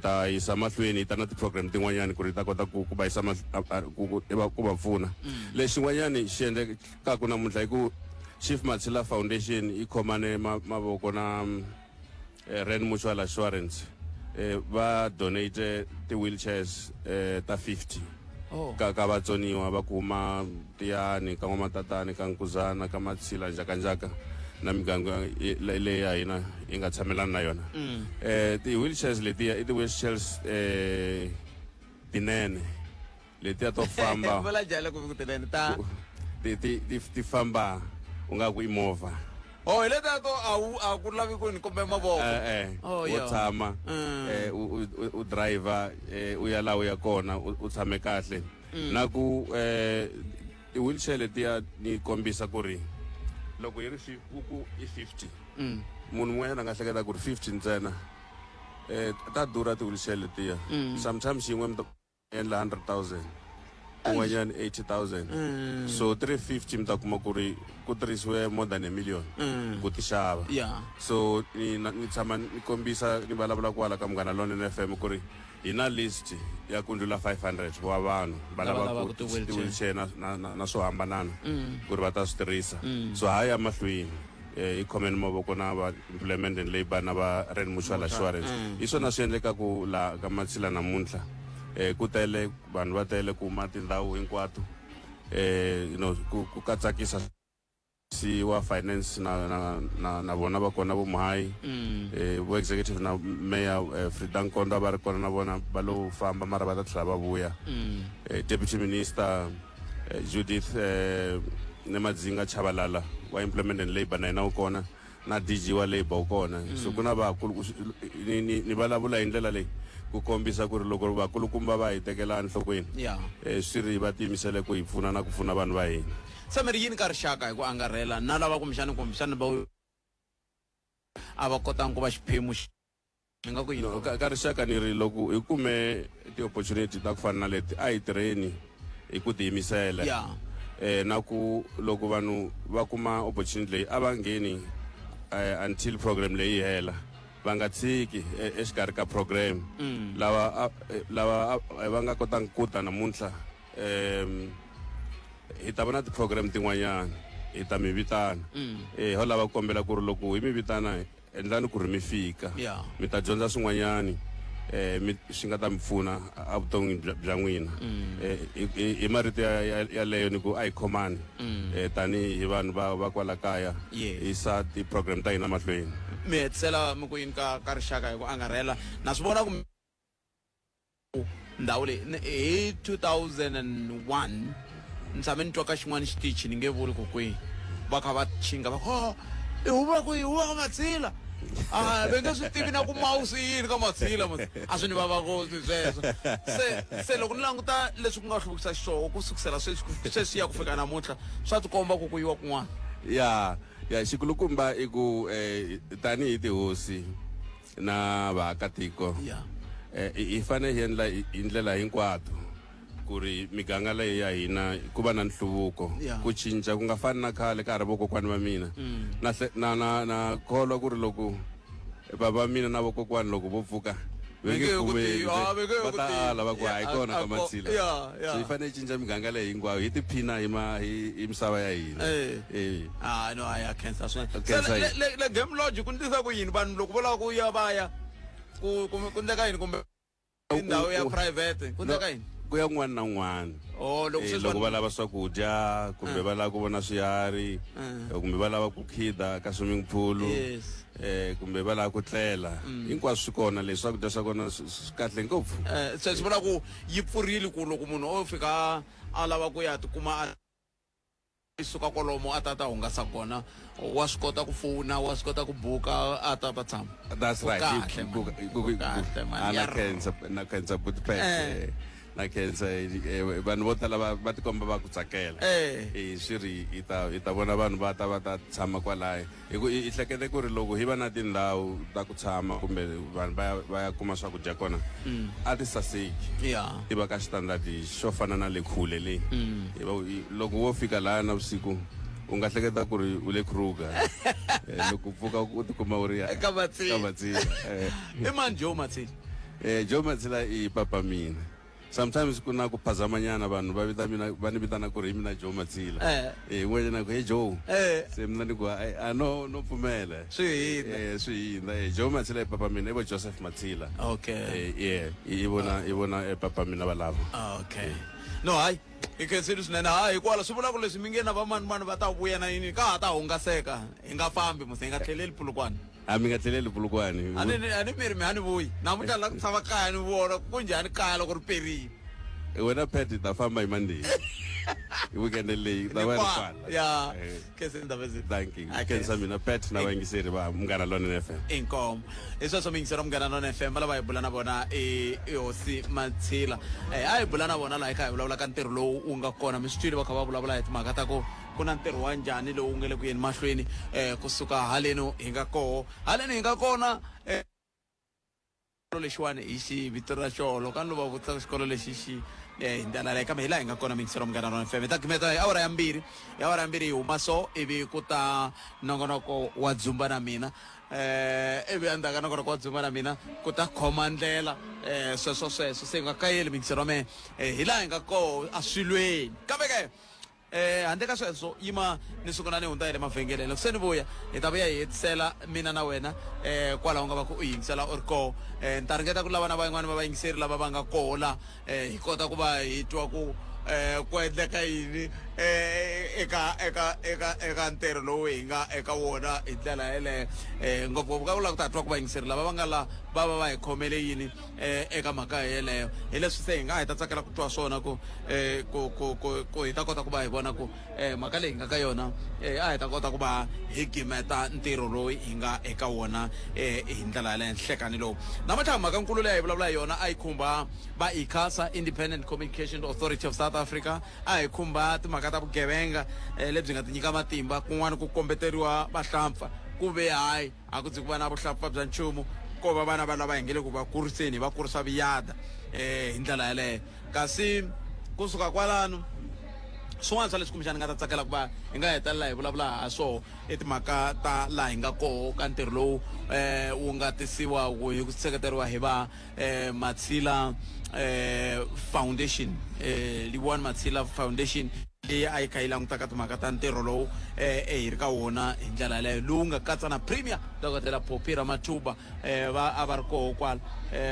ta yisa mahlweni, hi ta na ti-program tin'wanyani ku ri hi ta kota ku va yisa ku va pfuna. Lexin'wanyani xi endlekaku namuntlha i ku Chief Matsila Foundation yi khomane mavoko na Rand Mutual Assurance, va donate ti-wheelchairs ta 50 ka vatsoniwa va kuma Tiyani, ka N'wamatatani, ka Nkuzana, ka Matsila, Njhakanjhaka na miganga leyi ya hina yi nga tshamelana na yona. Ti-wheelchairs letiya i ti-wheelchairs tinene letiya to famba. Vula njhani ku tinene ta? Ti famba u nga ku i movha. Oh, hi letiya to a wu a ku lavi ku ni kombe mavoko. Wo tshama, u driver, u ya laha u ya kona, u tshame kahle. Na ku ti-wheelchair letiya ni kombisa ku ri loko hi ri ku i 50, munhu un'wanyana a nga hleketa ku ri 50 ntsena. Ta durha ti-wheelchair letiya. Sometimes yin'we mi ta endla 100,000, un'wanyana 80,000, so 350 mi ta kuma ku ri ku tirhisiwe more than a million ku ti xava. So ni tshama ni kombisa, ni vulavula kwala ka Munghana Lonene FM ku ri hi na list ya ku ndlula 500 wa vanhu va lava lava lavaka ku ti-wheelchair. ti-wheelchair na swo hambanana ku ri va ta swi tirhisa. So ha ya mahlweni, hi khomeni mavoko na va Employment and Labour na va Rand Mutual Assurance. Hi swona swi endlekaku laha ka Matsila namuntlha. Ku tele vanhu, va tele ku huma tindhawu hinkwato. You know ku ka tsakisa. Si wa finance na vona va kona, vo Muhayi, vo executive na mayor Frida Nkondo va ri kona na vona, va lo famba mara va ta tlhela va vuya. Deputy Minister Judith Nemadzinga Chabalala wa Employment and Labour na yena u kona, na DG wa Labour u kona. So ku na vakulu, ni vulavula hi ndlela leyi ku kombisa ku ri loko vakulukumba va hi tekela enhlokweni, swi ri va tiyimisele ku hi pfuna na ku pfuna vanhu va hina. Se mi ri yini ka rixaka hi ku angarhela na lava kumbexani va a va kotanga ku va xiphemu, mi nga ku yini? No, ka rixaka ni ri loko hi kume ti-opportunity ta ku fana na leti, a hi tirheni hi ku tiyimisela. Na ku loko vanhu va kuma opportunity leyi, a va ngheni until program leyi yi hela, va nga tshiki exikarhi ka program. Lava va nga kotanga ku ta namuntlha, hi ta va na ti-program tin'wanyana, hi ta mi vitana. Ho lava ku kombela ku ri loko hi mi vitana, endlani ku ri mi fika. Mi ta dyondza swin'wanyani mi swi nga ta mi pfuna evuton'wini bya n'wina. Hi marito yaleyo ni ku a hi khomani tanihi vanhu va kwala kaya, yisa ti-program ta hina mahlweni. Mi hetisela mi ku yini ka rixaka hi ku angarhela? Na swi vona ku ndhawu leyi hi 2001 ni tshame ni twa ka xin'wana xitichi, ni nge vuli ku kwihi, va kha va chinga va ku, "Oh, i huma kwihi? Huma ka Matsila." A va nge swi tivi na ku mouse yini ka Matsila mos a swi ni vava ngopfu sweswo. Se loko ni languta leswi ku nga hluvukisa xiswona ku sukusela sweswi sweswiya ku fika namuntlha, swa tikomba ku yiwa kun'wana. Ya, xikulukumba i ku tanihi tihosi na vaakatiko, hi fanele hi endla hi ndlela hinkwato ku ri miganga leyi ya hina ku va na nhluvuko, ku cinca, ku nga fani na khale ka ha ri vokokwani va mina. Na kholwa ku ri loko baba mina na vokokwani loko vo pfuka, va nge nge ku pfumeli, tivi, ah, va nge va ku ta tivi. ala va ku a hi kona ka Matsila. So hi fanele hi cinca miganga leyi hinkwayo, hi tiphina hi misava ya hina. Ah no, a ya khensa swinene. Khensa Se yini? le game lodge ku ndlisa ku yini? Vanhu loko vo lava ku ya, va ya ku ndleka yini? Kumbe ndhawu ya private, ku ndleka yini? Ku ya un'wana na un'wana. Oh, loko sweswi loko va lava swakudya, kumbe va lava ku vona swiharhi, kumbe va lava ku khida ka swimming pool, kumbe va lava ku tlela, hinkwaswo swi kona. Leswi swakudya swa kona swi kahle ngopfu. Se swi vula ku yi pfurile ku loko munhu o fika a lava ku ya tikuma a suka kwalomo a ta ta hungasa kona, wa swi kota ku fona, wa swi kota ku buka, a ta ta tshama? That's right. Kahle, man. Kahle, man. Ah, na khensa, na khensa Butpet. Na khensa. Vanhu vo tala va tikomba va ku tsakela. Swi ri hi ta vona vanhu va ta va ta tshama kwalaya, hi ku hi hlekete ku ri loko hi va na tindhawu ta ku tshama kumbe vanhu va ya kuma swakudya kona, a ti saseki, ti va ka xitandadi xo fana na le khule leyi. Hi loko wo fika laha navusiku, U nga hleketa ku ri u le Kruger. Loko u pfuka u tikuma u ri Eka Matsila. Ka Matsila. I mani Joe Matsila? Joe Matsila i papa mina. Sometimes ku na ku phazamanyana vanhu va vita mina va ni vitana ku ri hi mina Joe Matsila. Un'wanyana ku hey Joe. Se mina ni ku a no no pfumela. Swi hindza. Swi hindza. Joe Matsila i papa mina, i vo Joseph Matsila. Okay. Yeah, i vona i vona papa mina valavo. Okay. No hayi, hi khensile swinene. Hayi hikwalaho swi vula ku leswi mi nge na vamanimani va ta vuya na yini ka ha ta hungaseka. Hi nga fambi musi hi nga tlheleli Polokwane. A mi nga tlheleli Polokwane. A ni a ni miri mi a ni vuyi. Namuntlha ni la ku tshama kaya ni vona ku njhani kaya loko ri perile. Wena Pat hi ta famba hi Monday. Hi weekend leyi ta va ri kwala. Ya. Khensa ndaba ezi. Thank you. Okay. Khensa mina Pat na vayingiseri va Munghana Lonene FM. Inkomo. Hi sweswo miyingiseri wa Munghana Lonene FM lava hi bula na vona i hosi Matshila. A hi bula na vona laha hi kha hi vulavula ka ntirho lowu wu nga kona. Mi swi twile va kha va vulavula hi timhaka ta ku ku na ntirho wa njhani lowu nga le ku yeni mahlweni kusuka haleno hi nga koho. Haleno hi nga kona xikolo lexiwani hi xi vito ra xona loko a ni lo va vutisa xikolo lexi xi hi ndlela leyi kambe hi laha hi nga kona miyingiselo Munghana Lonene FM hi ta gimeta hi awara ya mbirhi hi awara ya mbirhi hi huma so ivi ku ta nongonoko wa dzumba na mina ivi endzhaku ka nongonoko wa dzumba na mina ku ta khoma ndlela sweswo sweswo se hi nga kayeli miyingiselo wa mehe hi laha hi nga koho eswilweni kambe ke Handle ka sweswo, yima ni sungula ni hundza hi le mavhengeleni. Loko se ni vuya, hi ta vuya hi hetisela mina na wena kwalaho u nga va ku u yingisela u ri koho. Ni ta ringeta ku lava na van'wana va vayingiseri lava va nga koho la, hi kota ku va hi twa ku ku endleka yini eka eka eka eka ntirho lowu hi nga eka wona hi ndlela yeleyo. Ngopfungopfu ka ku lava ku ta twa ku vayingiseri lava va nga la va va va hi khomele yini eka mhaka yeleyo. Hi leswi se hi nga hi ta tsakela ku twa swona ku ku ku ku ku hi ta kota ku va hi vona ku mhaka leyi hi nga ka yona a hi ta kota ku va hi gimeta ntirho lowu hi nga eka wona hi ndlela ya le nhlekani lowu. Namuntlha mhaka nkulu leyi a hi vulavula hi yona a yi khumba va ICASA, Independent Communication Authority of South Africa, a hi khumba timhaka ta vugevenga lebyi nga tinyika matimba, kun'wana ku kombeteriwa vahlampfa ku ve hayi a ku dzi ku va na vuhlampfa bya nchumu ko va vana va lava hi nge le ku va kuriseni hi va kurisa viyada hi ndlela yaleyo. Kasi kusuka kwalano swin'wana swa leswi kumbexana ni nga ta tsakela ku va hi nga hetelela hi vulavula ha swoho i timhaka ta laha hi nga koho ka ntirho lowu wu nga tisiwa hi ku seketeriwa hi va Matshila Foundation, Liwani Matshila Foundation leyi a yi kha yi languta ka timhaka ta ntirho lowu hi ri ka wona hi ndlela yaleyo lowu nga katsa na Premier Dokodela Phophi Ramathuba va a va ri koho kwala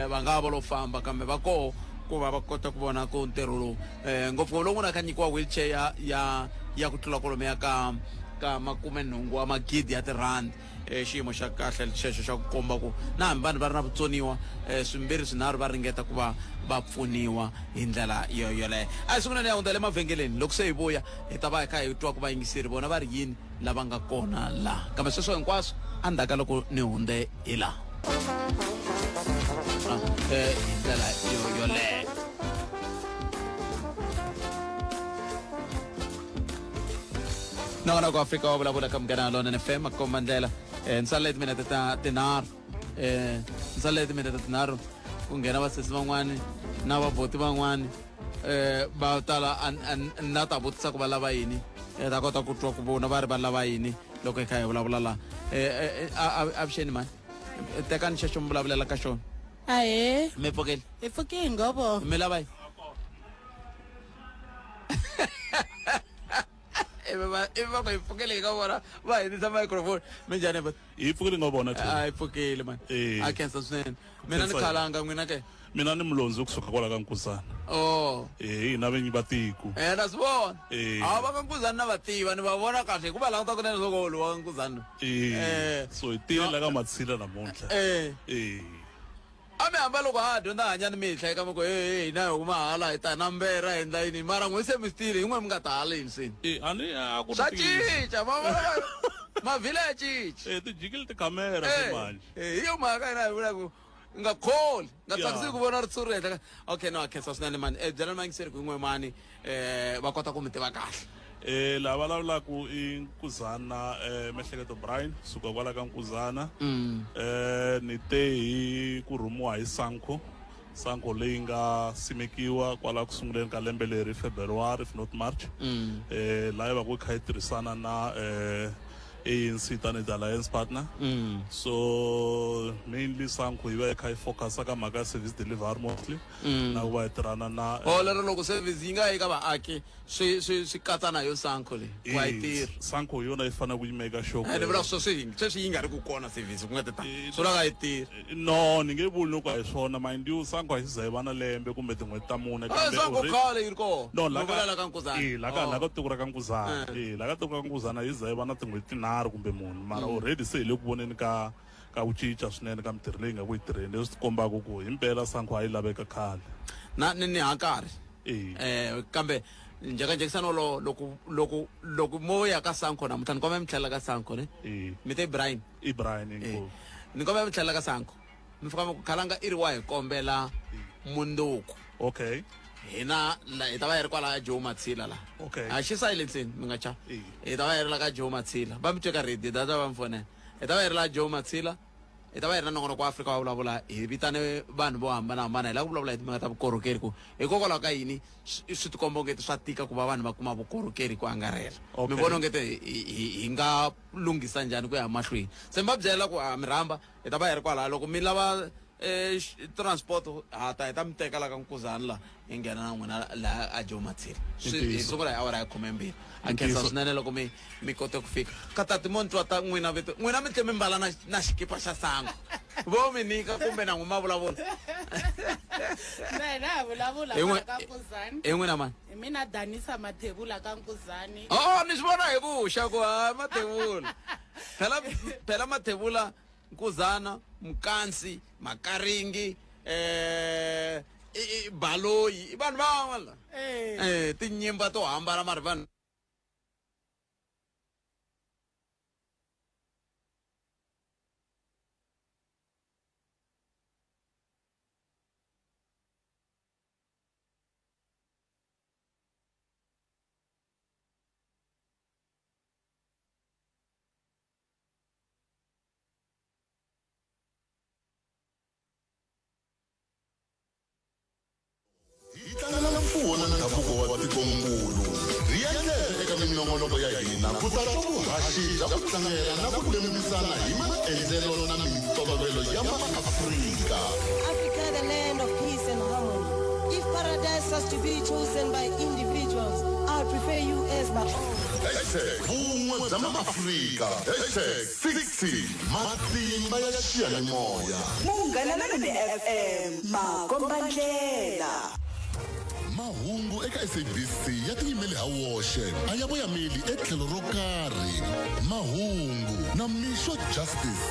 va nga va lo famba kambe va koho ku va va kota ku vona ku ntirho lowu ngopfungopfu lowu nga kha nyikiwa wheelchair ya ya ya ku tlula kwalomuya ka ka makumenhungu wa magidi ya tirhandi. Xiyimo xa kahle xexo xa ku komba ku na hambi vanhu va ri na vutsoniwa swimbirhi swinharhu va ringeta ku va va pfuniwa hi ndlela yo yoleyo. A hi sunguleni ya hundza le mavhengeleni, loko se hi vuya hi ta va hi kha hi twa ku vayingiseri vona va ri yini lava nga kona laha, kambe sweswo hinkwaswo endzhaku ka loko ni hundze hi laha hi ndlela yo yoleyo. Nongonoko Afrika wa vulavula ka Munghana Lonene FM a komba ndlela. Ni salele timinete ta tinharhu. Ni salele timinete tinharhu ku nghena vasesi van'wani na vaboti van'wani va tala na ta vutisa ku va lava yini. Ta kota ku twa ku vona va ri va lava yini loko hi kha hi vulavula laha. Avuxeni mhani. Tekani xexo mi vulavulela ka xona. Ahee. Mi pfukile? Hi pfukile ngovo. Mi lava yini? Ivi va ivi va ku hi pfukile hi ka vona va hindzisa microphone. Minjhani bot? Hi pfukile nga vona a hi pfukile mani. A khensa swinene. Mina ni khalanga n'wina ke? Mina ni mulondzi kusuka kwala ka Nkuzana. Oh. Hina vinyi va tiko. Na swi vona. A va ka Nkuzana na va tiva, ni va vona kahle hikuva languta kunene loko lowa ka Nkuzana. So hi tile la ka Matshila namuntlha. A mi hamba loko ha ha dyondza hanya ni mihla eka mi ku hey hina hi huma hala hi ta na mbera hi endla yini mara n'we se mi swi tivile hi n'we mi nga ta haleni se. A ni a ku ri Swa ntiyiso. cinca ma vona mavhila ya cinca. Ti jikile tikhamera se manje. Hi yo mhaka hina hi vula ku nga kholi nga tsakisi ku vona ritshuri henhla ka okay no a khensa swinene mani. Byelani vayingiseri ku hi n'we mani va kota ku mi tiva kahle. Lava vulavulaku i Nkuzana Mehleketo Brian suka kwala ka Nkuzana. Ni te hi ku rhumiwa hi Sanco. Sanco leyi nga simekiwa kwala ku sunguleni ka lembe leri February if not March. Laha yi va ku yi kha yi tirhisana na ANC tanihi the alliance partner. So mainly Sanco yi va yi kha yi focusa ka mhaka ya service delivery mostly na ku va yi tirhana na O lero loko service yi nga yi ka vaaki swi swi swi katsa na yo Sanco leyi ku a yi tirhi. Sanco hi yona yi fanele ku yi make sure ku Ni vula sweswi sweswi yi nga ri ku kona service ku nga ti ta swi vula ka yi tirhi. No, ni nge vuli loko a hi swona mind you Sanco a yi za yi va na lembe kumbe tin'hweti ta mune Ah, Sanco already- khale yi ri kona. No, la Mi vula la ka Nkuzana. Eh, la ka Oh. la ka tiko ra ka Nkuzana. Eh, la ka tiko ra ka Nkuzana yi za yi va na tin'hweti tinharhu kumbe mune mara already se hi le ku voneni ka ka ku cinca swinene ka mintirho leyi nga ku yi tirheni leswi ti kombaka ku himpela Sanco a yi laveka khale. Na ni ni ha nkarhi. Kambe njhekanjhekisano wolowo loko loko loko mo ya ka Sanco namuntlha ni kombela mi tlhelela ka Sanco ne? Mi te Brian. I Brian inkomu. Ni kombela mi tlhelela ka Sanco. Mi fika mi ku khalanga i ri wa hi kombela munduku. Okay. Hina la hi ta va hi ri kwala Joe Matshila la. Okay. A xi silenceni mi nga cha. Hi ta va hi ri la ka Joe Matshila. Va mi twe ka radio data va mi fonela. Hi ta va hi ri la Joe Matshila. Hi ta va hi ri na nongonoko wa Afrika wa vulavula hi vitane vanhu vo hambanahambana hi lava ku vulavula hi timhaka ta vukorhokeri ku hikokwalaho ka yini swi tikomba ongeti swa tika ku va vanhu va kuma vukorhokeri ku angarhela. Okay. Mi vona ongeti hi nga lunghisa njhani ku ya mahlweni. Se mi va byela ku ha mi rhamba hi ta va hi ri kwalaho loko mi lava transport ha ta hi ta mi teka la ka Nkuzana la hi nghena na n'wina laha a Joe Matshila. Swi hi Ntiyiso. sungula hi awara ya 12. A khensa Ntiyiso. swinene loko mi mi kote ku fika. Ka tati mo ni twa ta n'wina vito n'wina mi tlhe mi mbala na na xikipa xa Sanco. Vo mi nyika kumbe na n'wi ma vulavula. Na hina ha vulavula Hi n'wi- ka Nkuzani. Hi n'wina mani? Hi mina Danisa Mathebula ka Nkuzani. Oh, ni swi vona hi vuxa ku ha Mathebula. Phela phela Mathebula Nkuzana, Mkansi, Makaringi, Baloyi, i vanhu van'we la. Tinyimba to hambana mara vanhu Hi tlangela mfuwo na ndhavuko wa tikonkulu. Rhiya ndleve eka minongonoko ya hina ku ta twa vuhaxi bya ku tlangela na ku lemukisana hi maendlelo na mintolovelo ya maAfrika. Africa, the land of peace and harmony. If paradise has to be chosen by individuals, I prefer you as my own. Hashtag vun'we bya maAfrika. Hashtag 60 matimba ya xiyanimoya. Munghana Lonene FM, makombandlela. Mahungu eka SABC ya tiyimele ha woxe a ya voyameli etlhelo ro karhi. Mahungu na Mixo Justice.